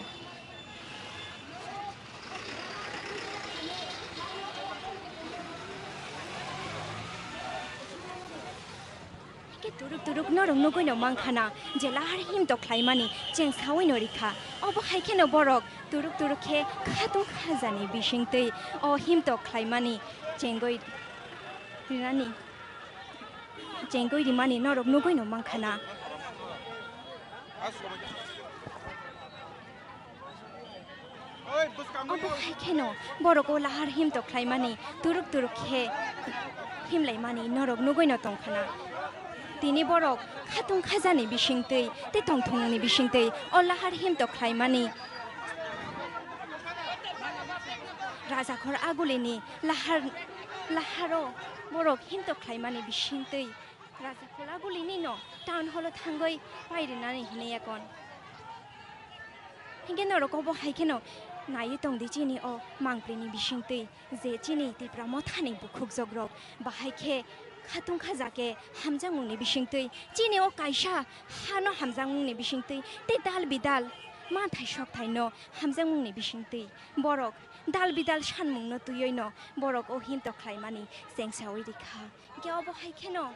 Khe turuk turuk norok nugwino mankha na je lahar himtok khlaimani chengsawi no rikha. Obo hai kheno borok turuk turuk khe khatung khajani bisingtwi o himtok khlaimani chengwi rinani, chengwi rimani norok nugwino mankha na. Obo hai kheno borok o lahar himtok khlaimani turuk turuk khe himlaimani norok nugwino tongkha na. Tini borok khatung khajani bisingtwi tei tongthokni bisingtwi o lahar himtok khlaimani Rajakhor Agulini lahar, laharo borok himtok khlaimani bisingtwi Rajakhor Agulini no town hall-o thangwi pairinani hinwi yakon. Hinkhe norok obo hai kheno naiwi tongdi chini o mangprini bisingtwi je chini Tipra Mothani bukhukjwkrok bahai khe khatung khaja khe hamjakmungni bisingtwi chini o kaisa hano hamjakmungni bisingtwi tei dal bidal manthai sokthai no hamjakmungni bisingtwi borok dal bidal sanmungno twiwi no borok o himtok khlaimani chengsawi rikha. Hinkhe obo hai kheno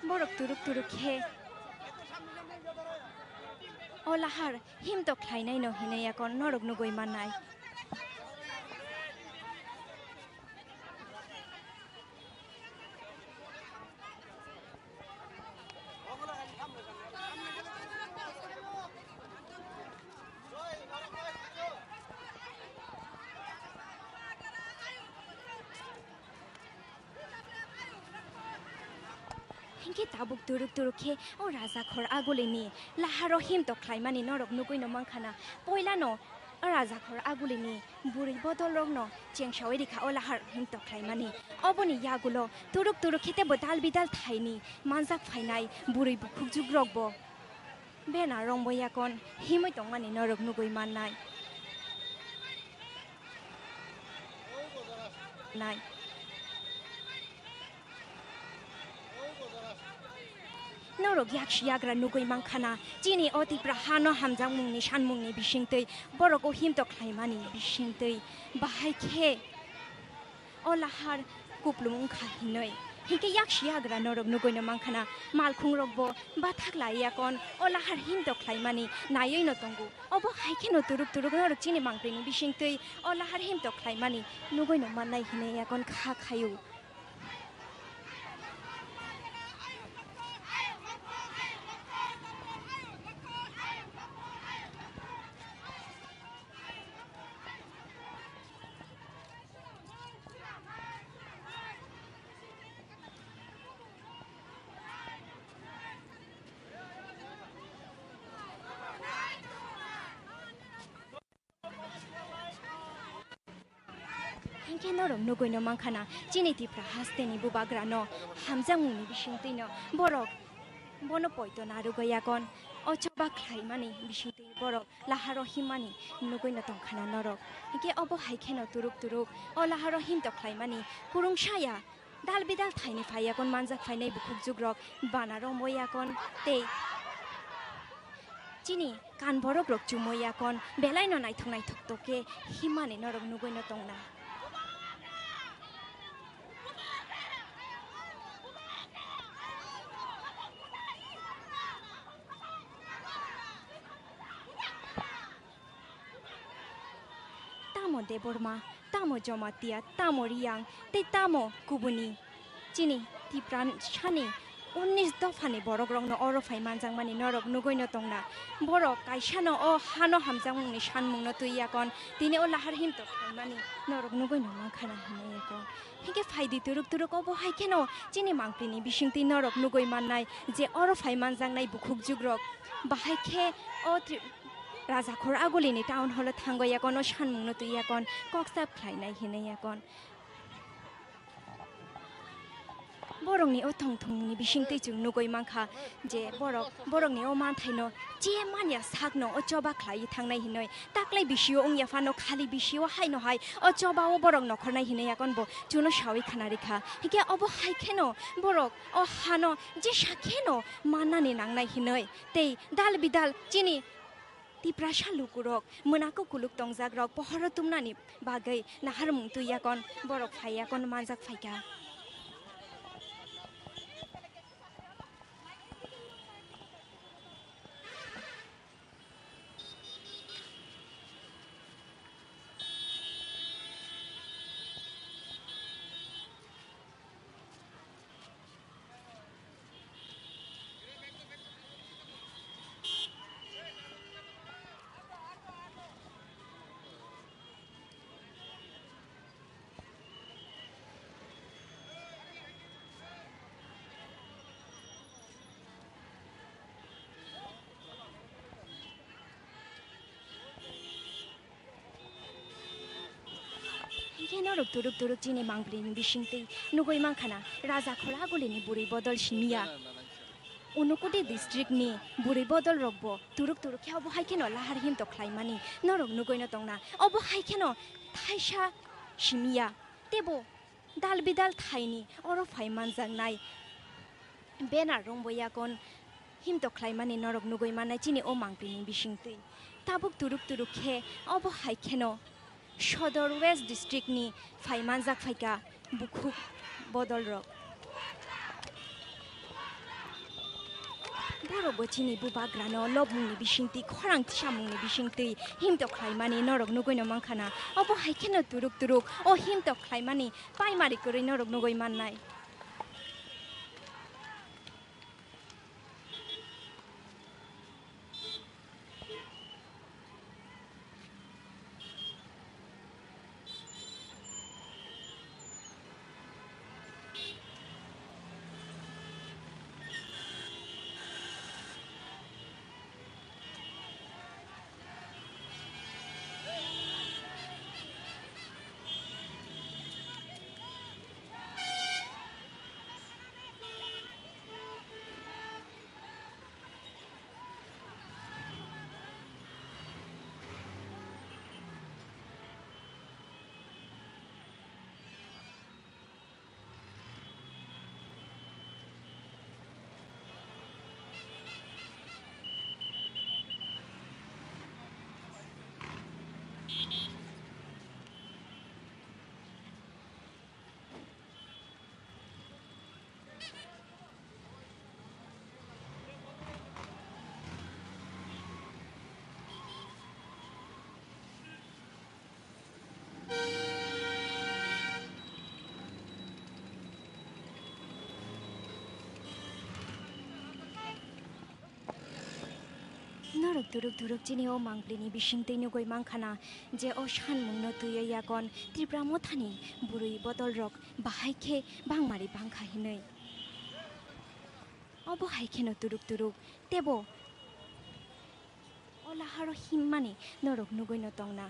borok turuk turuk khe o lahar himtok khlainai no hinwi yakon norok nugwi mannai. Hinkhe tabuk turuk turuk khe o Rajakhor Agulini laharo himtok khlaimani norok nugwi no mankha na. Poilano o Rajakhor Agulini bwrwi bodolrokno chengsawi rikha o lahar himtok khlaimani. Oboni yagulo turuk turuk khe teibo dal bidal thaini manjak phainai bwrwi bukhukjukrokbo bena rombo yakon himwi tongmani norok nugwi mannai. Nai. Norok yak yagra nugwi mankha na, chini o Tipra hano hamjakmungni sanmungni bisingtwi, borok o himtok khlaimani bisingtwi, bahai khe o lahar kuplung wngkha hinwi. Hinkhe yak yagra norok nugwi no mankha na, malkhungrokbo bathak lai yakon o lahar himtok khlaimani naiwi no tongo. Obo hai kheno turuk turuk norok chini mangpini bisingtwi o lahar himtok khlaimani nugwi no mannai hinwi yakon kha khaio. Hinkhe norok nugwi no mankha na, chini Tipra hasteni bubagrano hamjakmungni bisingtwi no borok bono poito narwgwi yakon o choba khlaimani bisingtwi borok laharo himmani nugwi no tongkha na norok. Hinkhe obo hai kheno turuk turuk o laharo himtok khlaimani kurungsaya dal bidal thaini phai yakon manjak phainai bukhukjukrok bana romwi yakon tei chini kan borokrok chumui yakon belai no naithok naithok tokhe himmani norok nugwi no tongna. Tamo Debbarma, tamo Jamatia, tamo Reang, tei tamo kubuni. Chini Tiprasani Unnish dophani borokrokno oro phai manjakmani norok nugwino tongna. Borok kaisano o hano hamjakmungni sanmungno twi yakon, tini o lahar himtok khlaimani norok nugwino mankha na hinwi yakon. Hinkhe phaidi turuk turuk obo hai kheno chini mangpini bisingtwi norok nugwi mannai je oro phai manjaknai bukhukjukrok bahai khe o Tri-, Rajakhor Agulini town hall-o thangwi yakon o sanmungno twi yakon kok sap khlainai hinwi yakon. Borokni o thongthongmungni bisingtwi chwng nugwi mankha je borok borokni o manthaino je manya sakno o choba khlaiwi thangnai hinwi. Taklai bisio wngya phano khali bisio haino hai o choba o borok nokhornai hinwi yakonbo chuno sawi khna rikha. Hinkhe obo hai kheno borok o hano jesa kheno mannani nangnai hinwi tei dal bidal chini Tiprasa lukurok, mwnakuk kuluk tongjakrok pohoro tumnani bagwi naharmung twi yakon borok phai yakon manjak phaikha. Hinkhe norok turuk turuk chini mangpili ni bisingtwi nugwi mankha na, Raja Khoraguli ni bwrwi bodol simi ya. Unakoti district ni bwrwi bodol rok bo turuk turuk khe obo hai kheno lahar himtok khlaimani norok nugwi no tongna. Obo hai kheno thaisa simi ya, tebo dal bidal thaini oro phai manjaknai banner rwngbo yakon himtok khlaimani norok nugwi mannai chini o mangpili ni bisingtwi. Tabuk turuk turuk khe obo hai kheno Sodor West District ni phai manjak phaikha bukhuk bodol rok. Borok bo chini bubagrano lobmungni bisingtwi, khorang tisamungni bisingtwi himtok khlaimani norok nugwi no mankha na. Obo hai kheno turuk turuk o himtok khlaimani paimari kwrwi norok nugwi mannai. Norok turuk turuk chini o mangpili ni bisingtwi nugwi mankha na je o sanmung no twiwi yakon Tipra Mothani bwrwi bodol rok bahai khe bangmari bangkha hinwi. Obo hai kheno turuk turuk tebo o laharo himmani norok nugwi no tongna.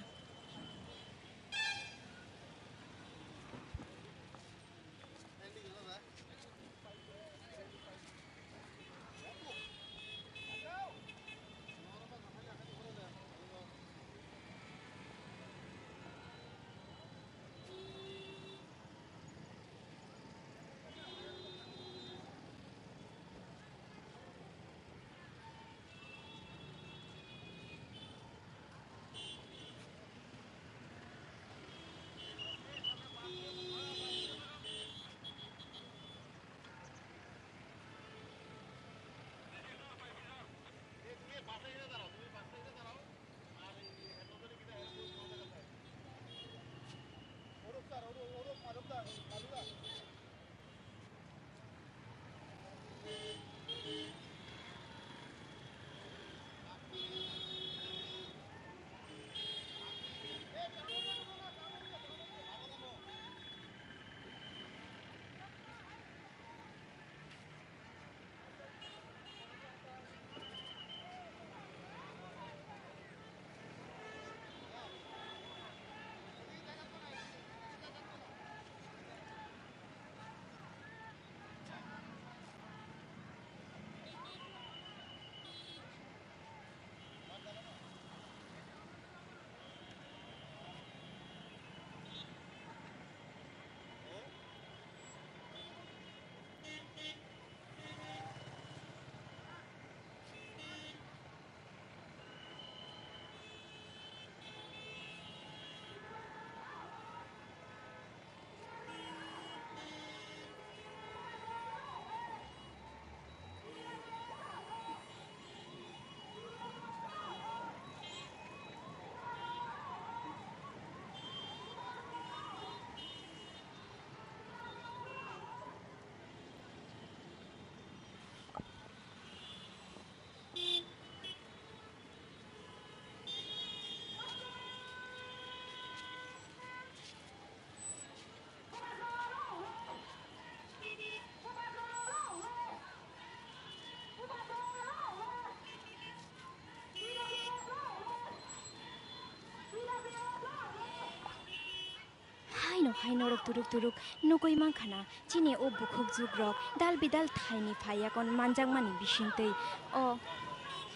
Turuk turuk nugwi mankha na, chini o bukhuk jukrok dal bidal thaini phai yakon manjakmani bisingtwi o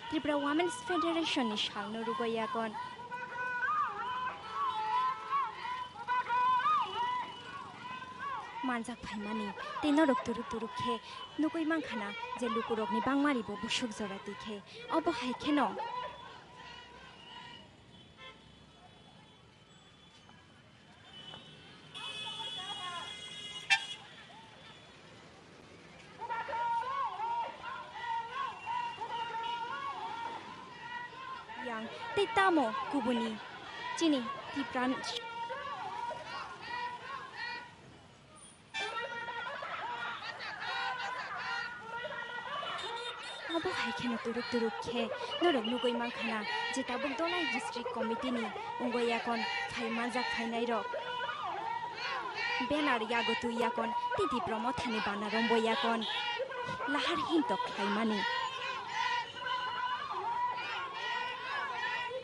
Tripura Women's Federation ni salno rwgwi yakon manjak phaimani. Tei norok turuk turuk khe nugwi mankha na je lukurokni bangmaribo busuk jora twi khe. Obo hai kheno yang tei tamo kubuni chini Tipran. Obo hai kheno turuk turuk khe norok nugwi mankha na je tabuk Dholai District Committee ni wngwi yakon phai manjak phainai rok banner yago twi yakon tei Tipra Mothani bana rombo yakon lahar hintok khlaimani.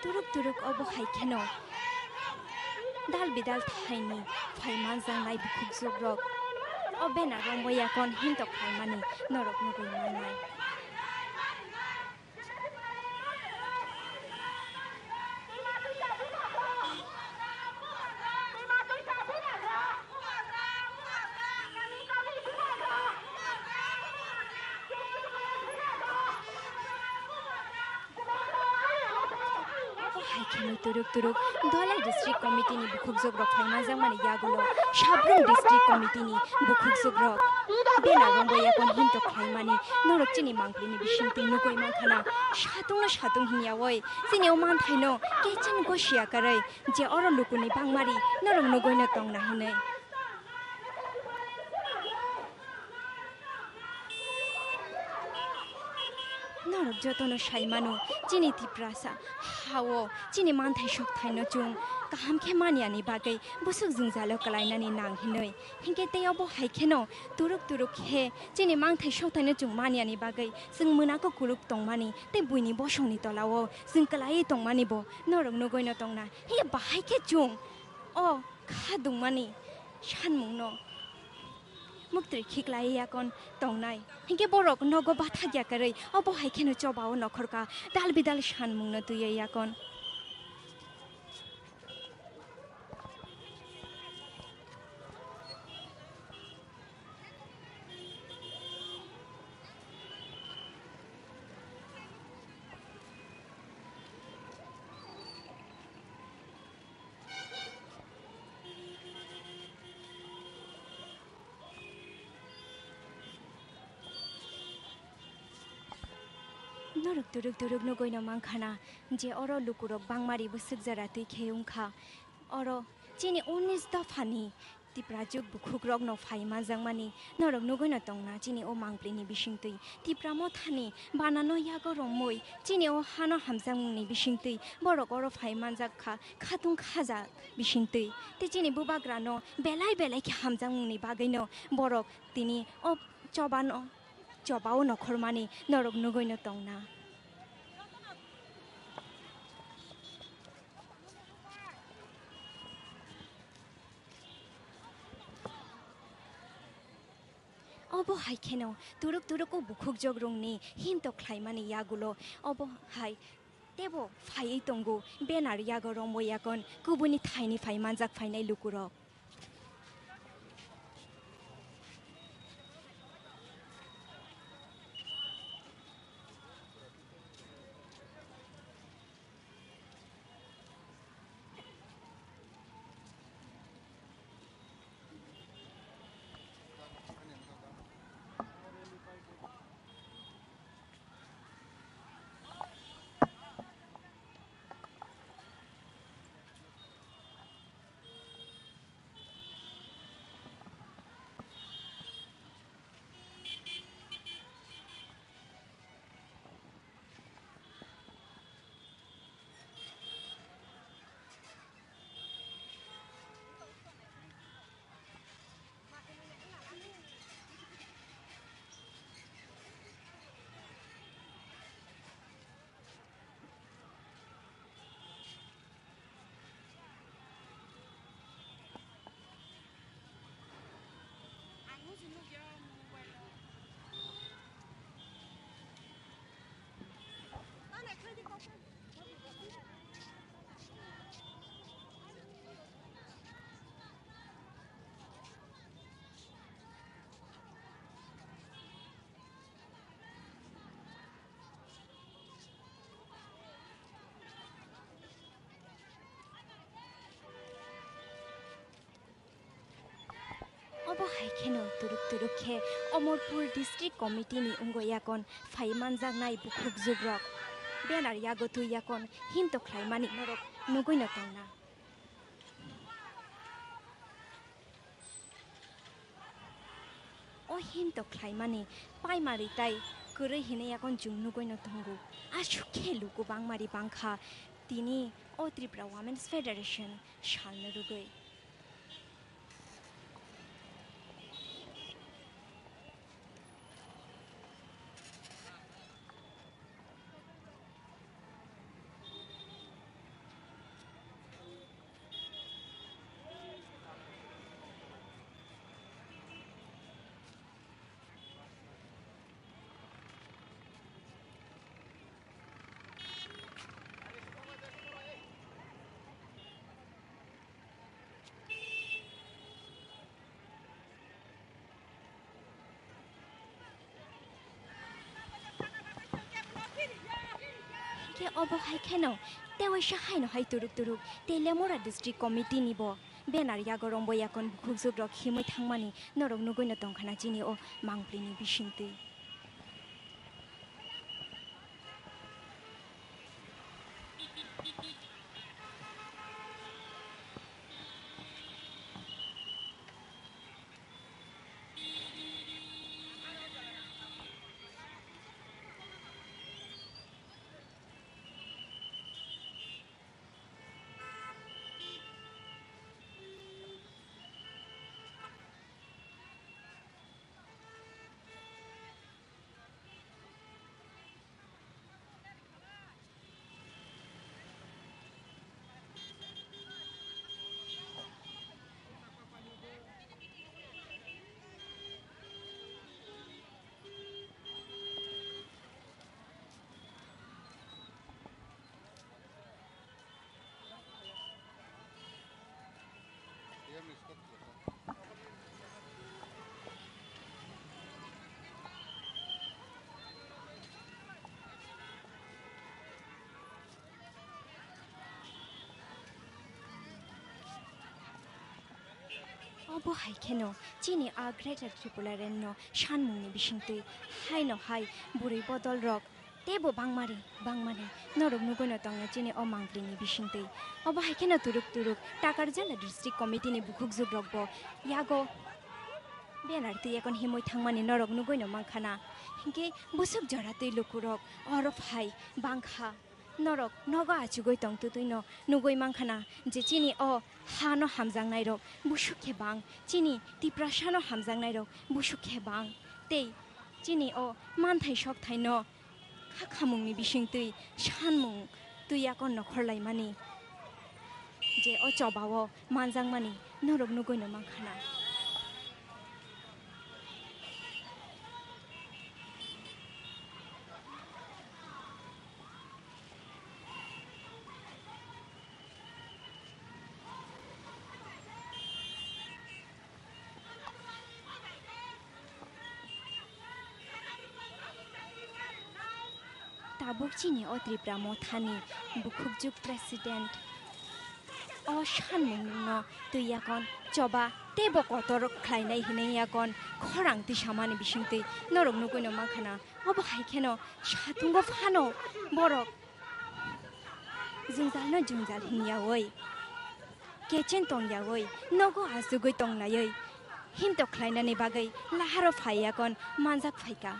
Turuk turuk obo hai kheno dal bidal thaini phai manjaknai bukhuk jukrok o banner rombo yakon hintok khlaimani norok nugwi mannai. Hai kheno turuk turuk Dholai District Committee ni bukhuk jukrok phai manjakmani yagulo Sabrum District Committee ni bukhuk jukrok banner rombo yakon hintok khlaimani norok chini mangpili ni bisingtwi nugwi mankha na. Satung no satung hinya oi, chini o manthaino kechan gosia karwi je oro lukuni bangmari norok nugwi no tongna hinwi. Norok jotono sai mano, chini Tiprasa hao chini manthai sokthaino chwng kaham khe maniani bagwi bwswk jwngjalo kwlainani nang hinwi. Hinkhe tei obo hai kheno turuk turuk khe chini manthai sokthaino chwng maniani bagwi chwng mwnakhe kuluk tongmani tei buini bosongni tolao chwng kwlaiwi tongmani bo norok nugwino tongna. Hinkhe bahai khe chwng o kha dungmani sanmungno muktwi khiklai yakon tongnai. Hinkhe borok nogo bathakya kwrwi, obo hai kheno chobao nokhorka dal bidal sanmungno twiwi yakon. Norok turuk turuk nugwino mankha na je oro lukurok bangmari bwswk jora twi khe wngkha. Oro chini unis dophani Tiprajwk bukhukrokno phai manjakmani norok nugwino tongna chini o mangpilini bisingtwi. Tipra mothani banano yago romwi chini o hano hamjakmungni bisingtwi borok oro phai manjak kha, khatung khaja bisingtwi. Tei chini bubagrano belai belai khe hamjakmungni bagwino borok tini o chobano, chobao nokhormani norok nugwino tongna. Obo hai kheno turuk turuk o bukhuk jogrungni hintok khlaimani yagulo obo hai teibo phaiwi tongo, banner yago romwi yakon kubuni thaini phai manjak phainai lukurok. Hai kheno turuk turuk khe Omorpur District Committee ni wngwi yakon phai manjaknai bukhukjukrok banner yago twi yakon himtok khlaimani norok nugwino tongna. O himtok khlaimani paimari tai kwrwi hinwi yakon chwng nugwino tongo. Aswk khe luku bangmari bangkha tini o Tripura Women's Federation salno rwgwi. Hinkhe obo hai kheno tewaisa haino hai turuk turuk tei Lemora District Committee ni bo banner yago rombo yakon bukhukjukrok himwi thangmani norok nugwino tongkhana chini o mangpli ni bisingtwi. Obo hai kheno chini a Greater Tipraland no sanmungni bisingtwi haino hai bwrwi bodolrok teibo bangmari bangmani norok nugwino tongna chini o mangpli ni bisingtwi. Obo hai kheno turuk turuk Takarjala District Committee ni bukhukjukrok bo yago banner twi yakon himwi thangmani norok nugwino mankha na. Hinkhe bwswk jora twi lukurok oro phai bangkha. Norok nogo achugwi tongtwtwino nugwi mankha na je chini o hano hamjaknairok bwswk khe bang, chini Tiprasano hamjaknairok bwswk khe bang, tei chini o manthai sokthaino kha khamungni bisingtwi sanmung twi yakon nokhorlaimani je o chobao manjakmani norok nugwino mankha na. Tabuk chini o Tripura mothani bukhukjuk president o sanmungno twi yakon choba teibo kotor khlainai hinwi yakon khorang tisamani bisingtwi norok nugwino mankha na. Obo hai kheno satungo phano borok jwngjal no jwngjal hinyawi, kechen tongyawi, nogo achugwi tonglaiwi, himtok khlainani bagwi laharo phai yakon manjak phaikha.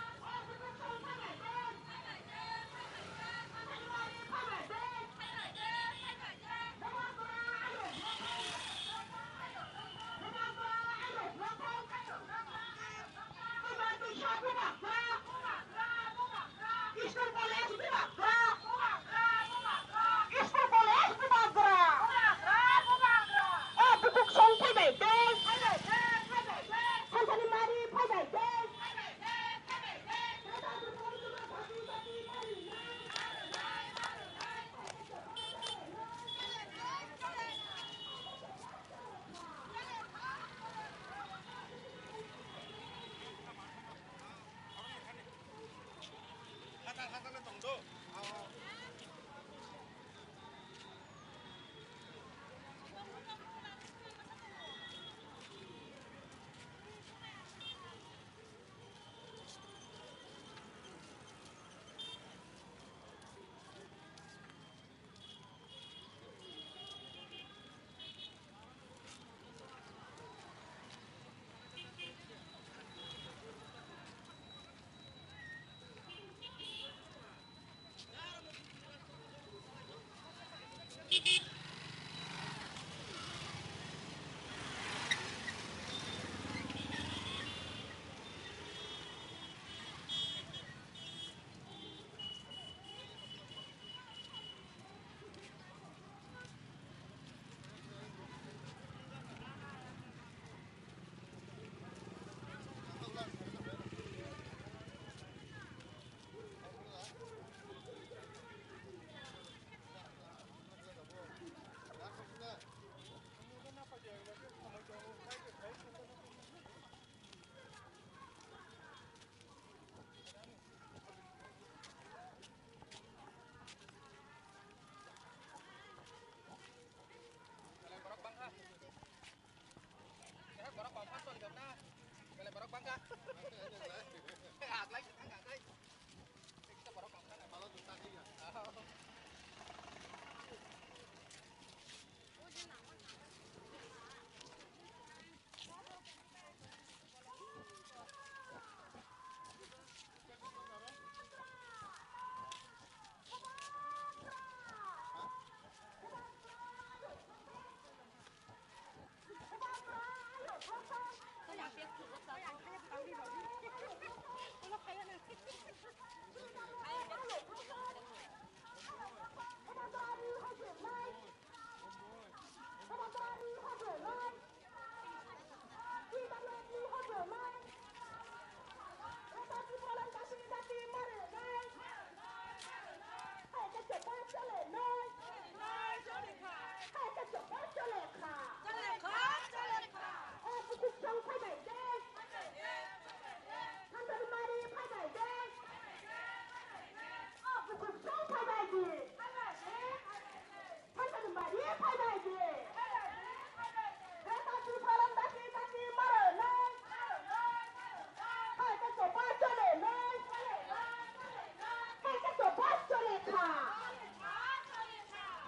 School college bubagra. O bukhuk song phaibai tei. Sansani mari phaibai tei.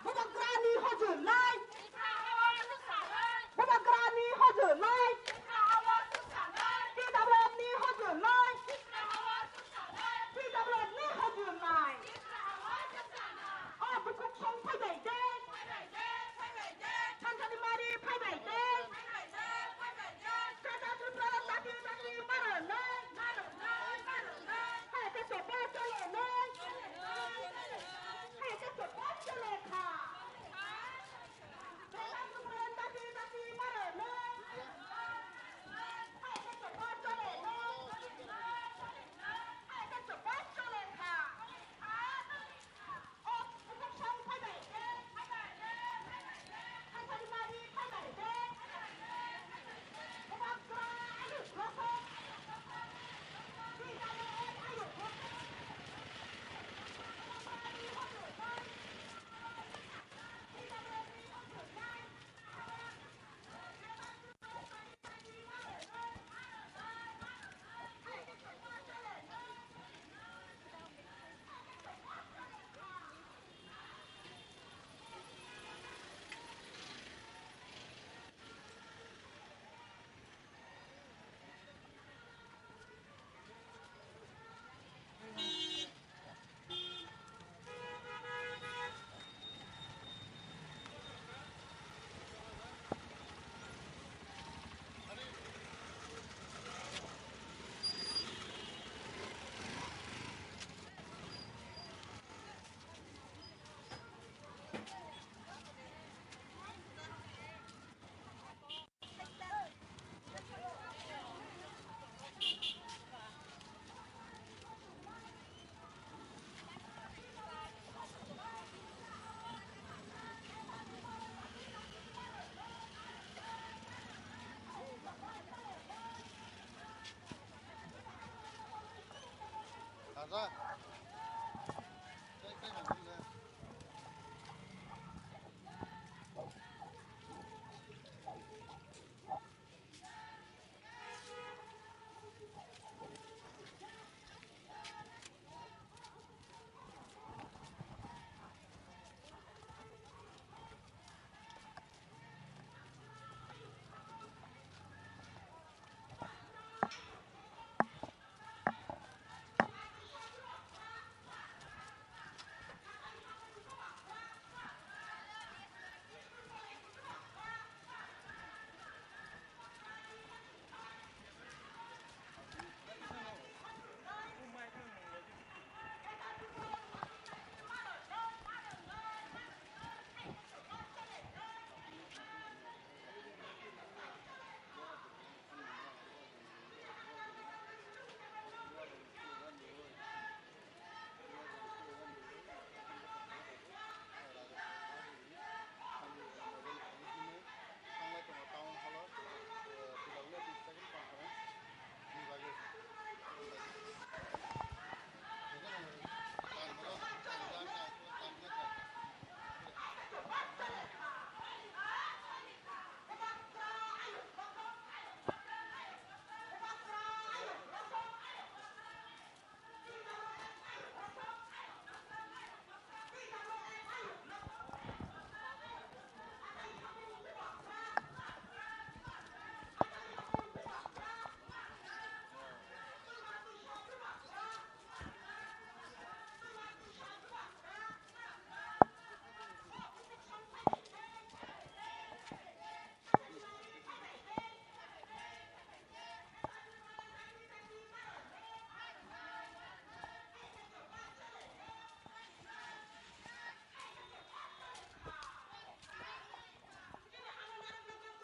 Bubagrani hojolai. Bubagrani hojolai. T W F ni hojolai. T W F ni hojolai. O bukhuk song phaibai de. Thansa ni mari phaibai de. Tata Tripura daki daki maro noi. Hai ke sopa chole noi. Hai ke sopa chole kha. Tata Tripura daki daki maro noi. Hai ke sopa chole noi. Hai ke sopa chole kha.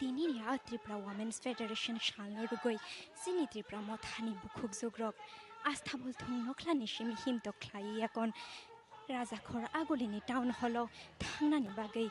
Tinini a Tripura Women's Federation salno rwgwi chini Tripura mothani bukhukjukrok Astabol thung nokhlani simi himtok khlaiwi yakon Rajakhor Agulini town hall-o thangnani bagwi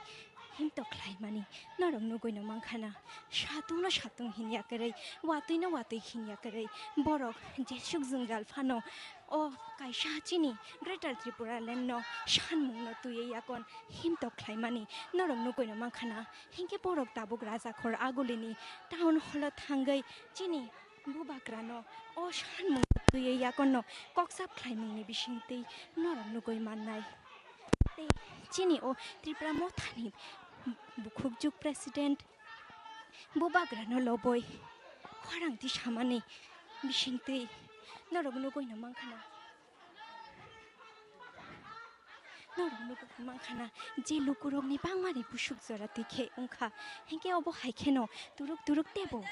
himtok khlaimani norok nugwino mankha na. Satungno satung hinya kwrwi, watwino watwi hinya kwrwi borok jesuk jwngjal phano o kaisa chini Greater Tripura Land-no sanmungno twiwi yakon himtok khlaimani norok nugwino mankha na. Hinkhe borok tabuk Rajakhor Agulini town hall-o thangwi chini Bubagrano o sanmung twiwi yakonno kokchap khlaimungni bisingtwi norok nugwi mannai. Tei chini o Tripura mothani bukhukjuk president Bubagrano lobwi khorang tisamani bisingtwi norok nugwino mankha na. Norok nugwi mankha na je lukurokni bangmani busuk jora twi khe wngkha. Hinkhe obo hai kheno turuk turuk tebo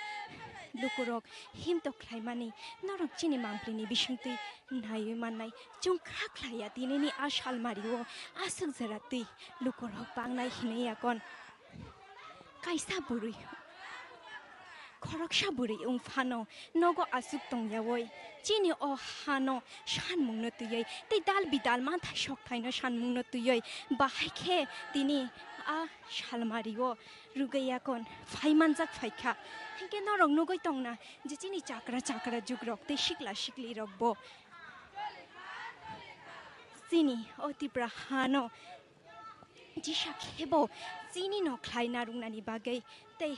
lukurok himtok khlaimani norok chini mangpilini bisingtwi naiwi mannai. Chwng kha khlaiya tinini a salmario aswk jora twi lukurok bangnai hinwi yakon. Kaisa bwrwi, khoroksa bwrwi wng phano nogo aswk tongyawi chini o hano sanmungno twiwi tei dal bidal manthai sokthaino sanmungno twiwi bahai khe tini a salmario rwgwi yakon phai manjak phaikha. Hinkhe norok nugwi tongna je chini chakra chakra jugrok tei sikla siklirokbo chini o Tipra hano Jisa khebo chini no khlai narwknani bagwi tei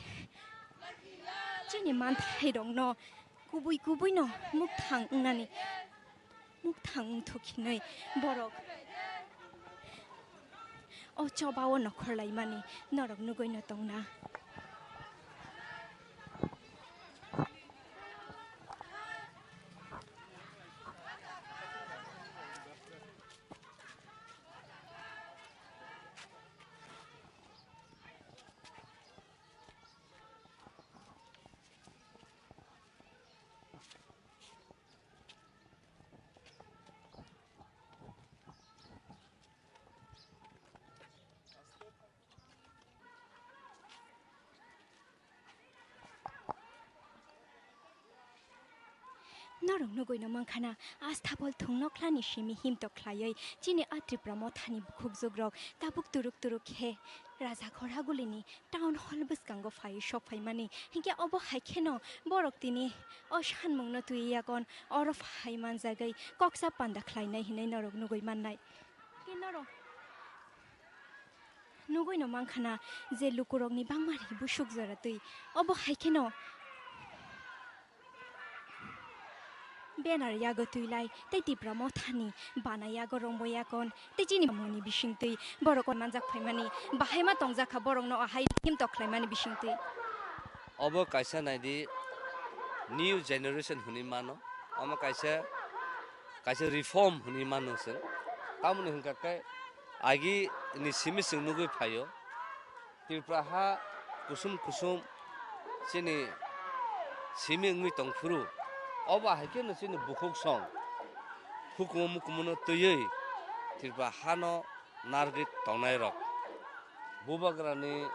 chini manthairokno kubui kubui no mukthang wngnani, mukthang wngthok hinwi borok o choba o nokhor laimani norok nugwi no tongna. Norok nugwi no mankha na, Astabol thung nokhlani simi himtok khlaiwi chini a Tripura mothani bukhukjukrok tabuk turuk turuk khe Raja Khoragulini town hall bwskango phaiwi sok phaimani. Hinkhe obo hai kheno borok tini o sanmungno twiwi yagon oro phai manjagwi koksa panda khlainai hinwi norok nugwi mannai. Hinkhe norok nugwi no mankha na je lukurokni bangma ri busuk jora twi. Obo hai kheno banner yago twi lai tei Tipra mothani bana yago rombo yakon tei chini mungni bisingtwi borok manjak phaimani bahai ma tongjak kha borokno ahai himtok khlaimani bisingtwi. Obo kaisa naidi new generation hwnwi mano, omo kaisa, kaisa reform hwnwi mano chwng. Tamoni hwnkha khe agi ni simi chwng nugwi phaio. Tripura ha kusum kusum chini simi wngwi tongphuru, obo hai kheno chini bukhuk song hukumu mukumu no twiwi Tripura hano narwgwi tongnai rok, bubagrani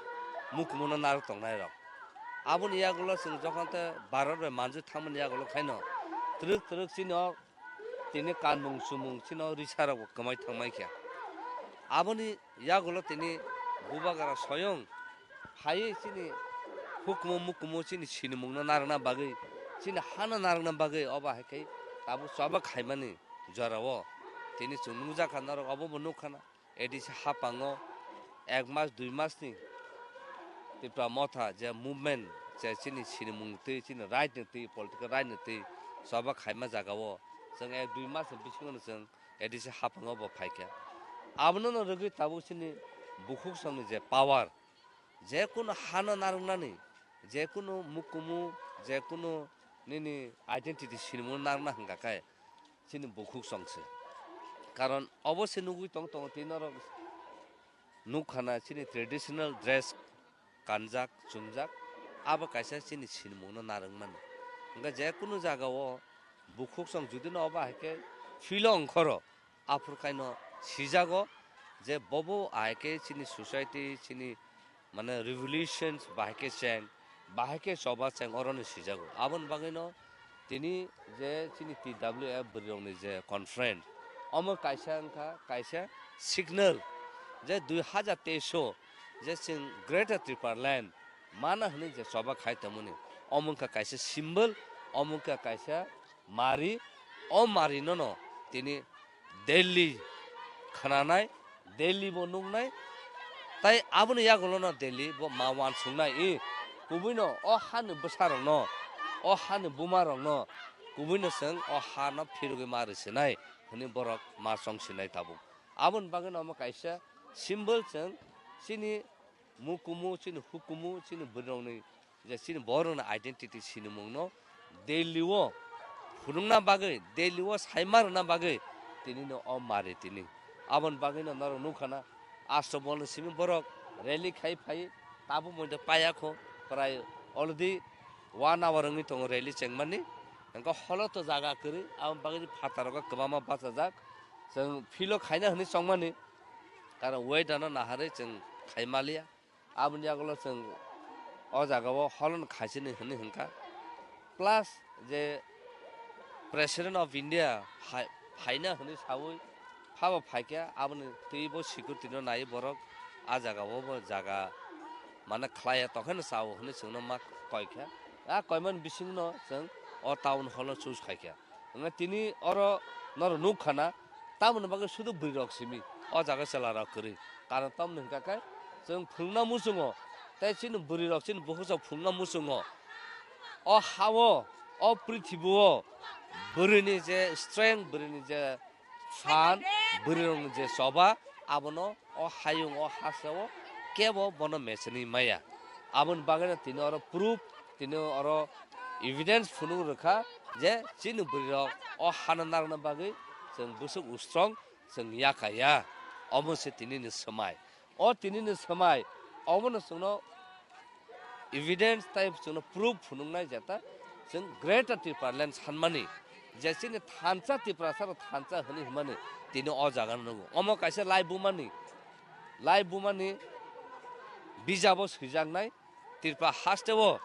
mukumu no narwk tongnai rok. Aboni yagulo chwng jokhon tei Bharat bai manjwi thangmani yagulo khaino twrwk twrwk chini o tini kanmung chumung chini o risa rok bo kwmai thangmai kha. Aboni yagulo tini bubagra soyong phaiwi chini hukumu mukumu chini sinimungno narwkna bagwi, chini hano narwkna bagwi obo hai khe tabuk choba khaimani jorao tini chwng nukjakha norok obo bo nukkhana. A D C haphango ek mas dui masni Tipra Motha je movement je chini sinimung twi chini right ni twi political right ni twi choba khaima jagao chwng ek dui masni bisingo chwng A D C haphango bo phaikha. Abono no rwgwi tabuk chini bukhuk songni je power, je kunu hano narwknani, je kunu mukumu, je kunu nini identity sinimung narwkna hwnkha khe chini bukhuk song se. Karon obo se nugwi tong tongo tei norok nukha na chini traditional dress kanjak chumjak, abo kaisa chini sinimungno narwkmani. Hwnkhe je kunu jagao bukhuk song judino obo hai khe feel o ongkhoro, aphuru khaino sijago je bobo ahai khe chini society, chini mane revolutions bahai khe cheng, bahai khe choba cheng oro ni swijago. Aboni bagwi no tini je chini T W F bwrwi rok ni je conference, omo kaisa wngkha kaisa signal je dui hajar teis o je chwng Greater Tipraland mana hwnwi je choba khai tongmani, omo wngkha kaisa symbol, omo wngkha kaisa mari, o mari no no tini Delhi khwnanai, Delhi bo nuknai, tai aboni yagulo no Delhi bo ma uansuknai, i kubui no o hani bwsa rok no, o hani buma rok no kubui no chwng o ha no phirogwi ma rwsinai hwnwi borok ma chong sinai tabuk. Aboni bagwi no omo kaisa symbol chwng chini mukumu, chini hukumu, chini bwrwirokni je chini borokni identity sinimungno Delhi o phunukna bagwi, Delhi o saima rwna bagwi tini no o mari tini. Aboni bagwi no norok nukha na, Ashok Mall ni simi borok rally khai phai, tabuk moide paya kho, prai already one hour wngwi tongo rally chengmani. Hwnkhe holo to jaga kwrwi, aboni bagwi phataro kwbangma bachajak. Chwng philo khaina hwnwi chongmani, karon weather no naharwi chwng khai maliya. Aboni yagulo chwng o jaga o holon khaisini hwnwi hwnkha. Plus je President of India hai-, phaina hwnwi sawi phabo phaikha, aboni twibo security no nai borok a jaga o bo jaga mane khlaiya tongkhe no chao hwnwi chwngno ma koikha. A koimani bisingno chwng o town hall no choose khaikha. Hwnkhai tini oro norok nukha na, tamoni bagwi sudu bwrwi rok simi o jaga chwla rok kwrwi. Karon tamoni hwnkha khe chwng phunukna muchungo, tei chini bwrwi rok chini bukhuk chwng phunukna muchungo. O ha-o, o prithibi o bwrwini je strength, bwrwini je phan, bwrwirokni je choba, abono o hayung o hasteo kebo bono mechenwi maya. Aboni bagwino tini oro proof, tini oro evidence phunuk rwkha je chini bwrwirok o hano narwkna bagwi chwng bwswk ustrong chwng yakaya. Omo se tinini swmai. O tinini swmai, omono chwngno evidence tei chwngno proof phunuknai jeta chwng Greater Tipraland sanmani, je chini thansa Tiprasa rok thansa hwnwi hwnmani tini o jaga no nukgo. Omo kaisa lai bumani, lai bumani bijabo swijaknai Tripura haste o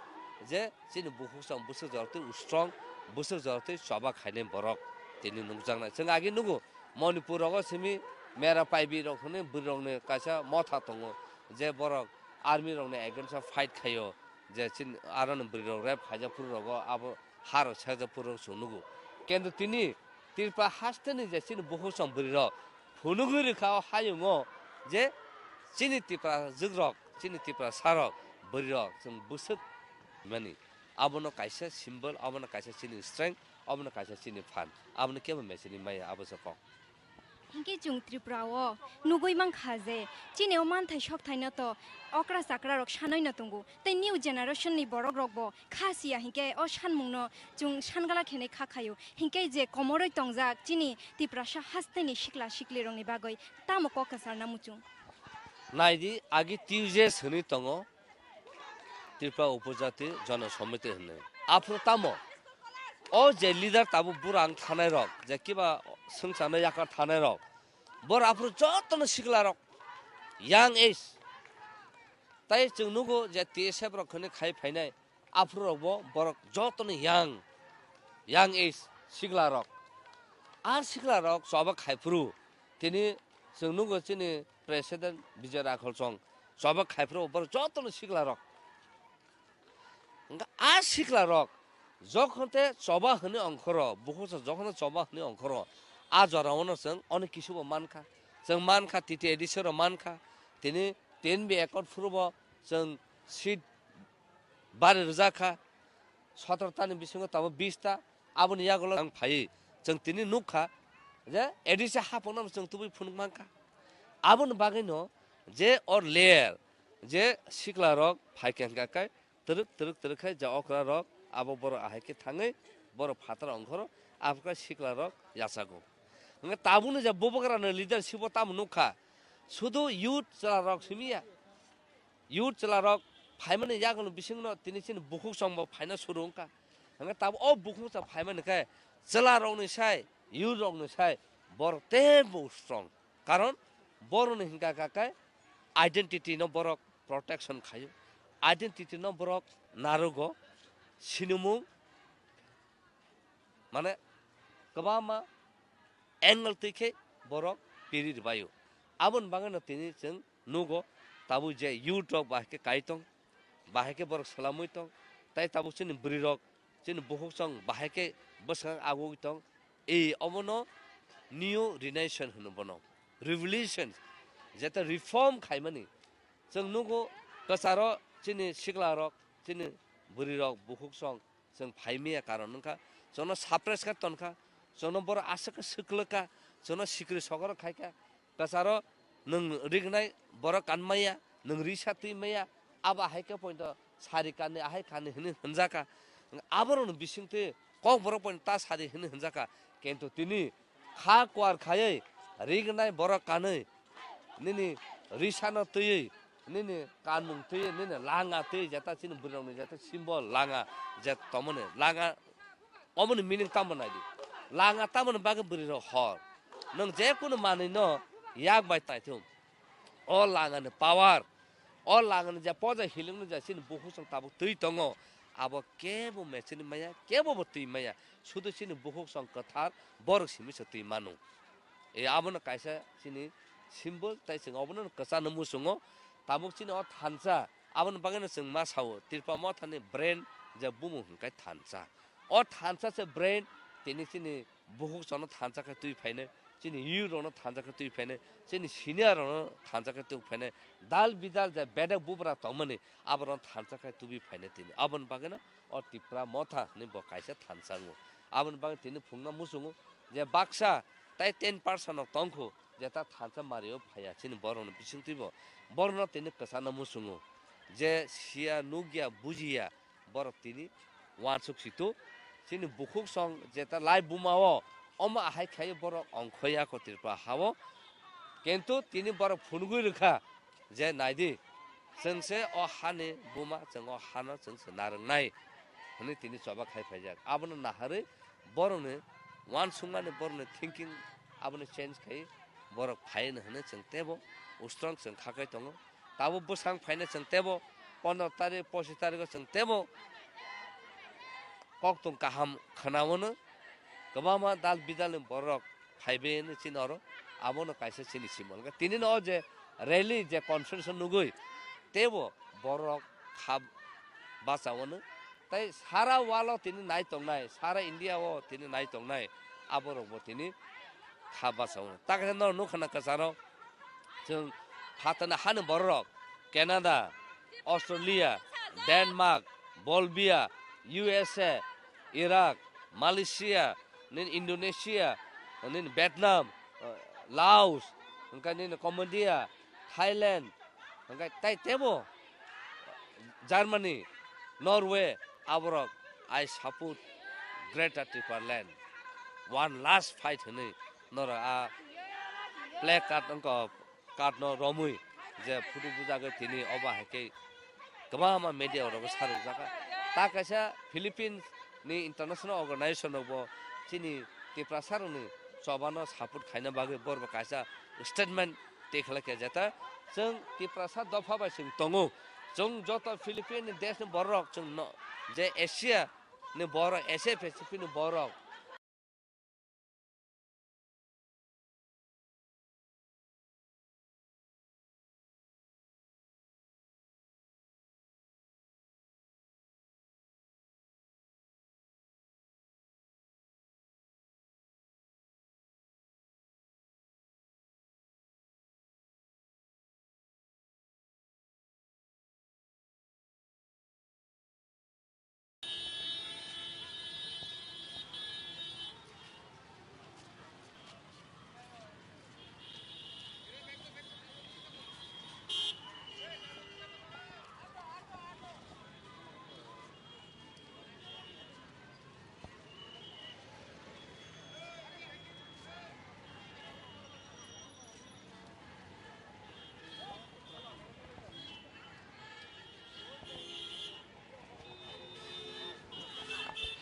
je chini bukhuk chwng bwswk jorok twi strong, bwswk jorok twi choba khainai borok tini nukjaknai. Chwng agi nugo Manipur rogo simi mera paibi rok hwnwi bwrwi rokni kaisa motha tongo je borok army rokni against o fight khaio, je chini aroni bwrwi rok rape khaijak phuru rogo abo ha rok sajak phuru rok chwng nugo. Kintu tini Tripura haste ni je chini bukhuk chwng bwrwi rok phunugwi rwkha o hayung o je chini Tiprajwk rok, chini Tiprasa rok, bwrwi rok chwng bwswk mani. Abono kaisa symbol, abono kaisa chini strength, abono kaisa chini phan, abono kebo mechini maya abo se kok. Hinkhe chwng Tripura o nugwi mankha je chini o manthai sokthai no to okra chakra rok sanwi no tongo, tei new generation ni borok rok bo kha siya hinkhe o sanmung no chwng sangala khenai kha khaio, hinkhe je komoroi tongjak chini Tiprasa haste ni sikla sikli rok ni bagwi tamo kok kwcharna muchung. Naidi agi Tuesday swnwi tongo. Tripura Upojati Jana Samiti hwnwi. Aphuru tamo? O je leader tabuk burang thanai rok, je kiba swngcharno yakar thanai rok, bor aphuru jotono sikla rok, young age. Tai chwng nugo je T S F rok hwnwi khai phainai, aphuru rok bo borok jotono young, young age sikla rok. A sikla rok choba khai phuru tini chwng nugo chini President Bijay Rakhol chong choba khai phuru borok jotono sikla rok. Hwnkhe a sikla rok jokhon te choba hwnwi ongkhoro, bukhuksa jokhon te choba hwnwi ongkhoro, a jora o no chwng onek kisu bo mankha. Chwng mankha, T T A D C rok mankha, tini T N B accord phuru bo chwng seat bari rwjak kha, sotoro ta ni bisingo tabuk bis ta, aboni yagulo ang phaiwi chwng tini nukha je A D C hapung no chwng tubui phunuk mankha. Aboni bagwi no je or layer je sikla rok phai khe hwnkha khe twrwk twrwk twrwk khai je okra rok abo borok ahai khe thangwi borok phatar ongkhoro, abo khe sikla rok yachago. Hwnkhe tabukni je bubagra ni leadership o tamo nukha, sudu youth chwla rok simi ya. Youth chwla rok phaimani yagulo bisingno tini chini bukhuk chwng bo phaina suru wngkha. Hwnkhe tabuk o bukhuk chwng phaimani khe chwla rokni sai, youth rokni sai borok teibo strong. Karon borokni hwnkha kha khe identity no borok protection khaio. identity no borok narugo, sinimung, mane, kwbangma angle twi khe borok piri rwbaio. Aboni bagwino tini chwng nugo, tabuk je youth rok bahai khe kai tong, bahai khe borok swlamwi tong, tai tabuk chini bwrwi rok, chini bukhuk chwng bahai khe bwskango agugwi tong. E omono new renaissance hwno bono, revolution, jeta reform khaimani. Chwng nugo kwcharo chini sikla rok, chini bwrwi rok, bukhuk chwng, chwng phai maya karon wngkha, chwngno suppress kha tonkha, chwngno borok aswk khe swklwkha, chwngno sikri sogoro khaikha, kwcharo nwng rignai borok kan maya, nwng risa twi maya, abo hai khe poito sari kanni ahai kanni hwnwi hwnjakha. Aborokni bisingtwi kokborok poito ta sari hwnwi hwnjakha, kintu tini kha kuar khaiwi rignai borok kanwi nini risano twiwi, nini kanmung twiwi, nini langa twiwi, jeta chini bwrwirokni jeta symbol langa je tongmani, langa omoni meaning tamo naidi. Langa tamoni bagwi bwrwirok hor. Nwng je kunu manwino yak bai taithum. O langani power, o langani je poja healing no je chini bukhuk chwng tabuk twi tongo, abo kebo machine maya, kebo bo twi maya, sudu chini bukhuk chwng kwthar borok simi se twi mano. E, abono kaisa chini symbol, tai chwng obono kwchangno muchungo. Tabuk chini o thansa, aboni bagwino chwng ma sao, Tripura mothani brain je bumung hwnkhai thansa. O thansa se brain, tini chini bukhuk chwngno thansa khe twi phainai, chini youth rokno thansa khe twi phainai, chini senior rokno thansa khe twi phainai, dal bidal je bedek bubra tongmani, aborokno thansa khe tubui phainai tini. Aboni bagwino o Tipra motha hinwi bo kaisa thansa wngo. Aboni bagwi tini phungna muchungo je baksa tai ten percent rok tongkhu, je ta thansa mario phaiya chini borokni bisingtwibo. Borokno tini kwchana muchungo je siya, nukya, bujiya, borok tini uansuk situ. Chini bukhuk song jeta lai buma o, omo ahai khai borok ongkhoya ko Tripura ha o. Kintu tini borok phunugwi rwkha je, naidi, chwng se o hani buma, chwng o hano chwng se narwknai hwnwi tini choba khai phaijak. Abono naharwi borokni uansukmani, borokni thinking abono change khai borok phaino hwnwi chwng tebo ustrong chwng kha khai tongo. Tabuk bwsang phaina chwng tebo pondro tarik, pochish tarigo chwng tebo koktwng kaham khwnawano, kwbangma dal bidalni borok phaibai hwnwi chini oro, abono kaisa chini simo. Hwnkhe tinino o je rally, je conference nugwi tebo borok kha bachawano. Tai sara world o tini nai tongnai, sara India o tini nai tongnai, aborokbo tini kha bachao. Takhe no nukha na kwcharo, chwng phatani hani bororok, Canada, Australia, Denmark, Bolivia, U S A, Iraq, Malaysia, nini Indonesia, nini Vietnam, Laos, hwnkhe nini Cambodia, Thailand, hwnkhe tai tebo Germany, Norway, aborok, "I support Greater Tipraland. One last fight," hwnwi norok a play card wngkha, card no romwi je photo bujagwi tini obo hai khe kwbangma media rok sarok jaka. Ta kaisa Philippines ni international organization rok bo chini Tiprasa rok ni choba no support khaina bagwi borok bo kaisa statement tei khlai khe jeta, chwng Tiprasa dopha bai chwng tongo. Chwng joto Philippine ni desh ni borok rok, chwng no, je Asia ni borok, Asia Pacific ni borok.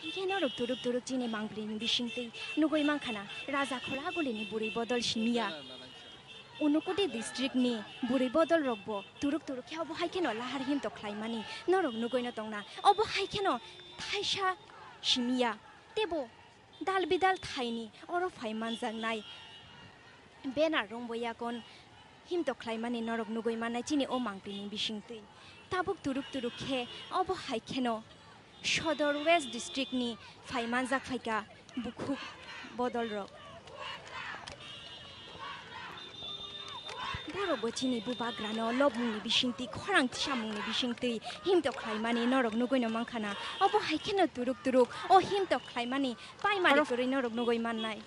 Hingke norok turuk turuk chini mangpili ni bising twi nugui mankha na, raja khula guli ni bwrwi bodol simi ya. Unakoti district ni bwrwi bodol rok bo turuk turuk khe obo hai kheno lahar himtok khlaimani norok nugwi no tongna. Obo hai kheno thaisa simiya tebo dal bidal thaini oro phai manjaknai banner rwngbo yakon himtok khlaimani norok nugwi mannai chini o mangpili bisingtwi. Tabuk turuk turuk khe obo hai kheno Sodor West District ni phai manjak phaikha bukhuk bodol rok. Borok bo chini bubagrano lobmungni bisingtwi, khorang tisamungni bisingtwi himtok khlaimani norok nugwi no mankha na. Obo hai kheno turuk turuk o himtok khlaimani paimani kwrwi norok nugwi mannai.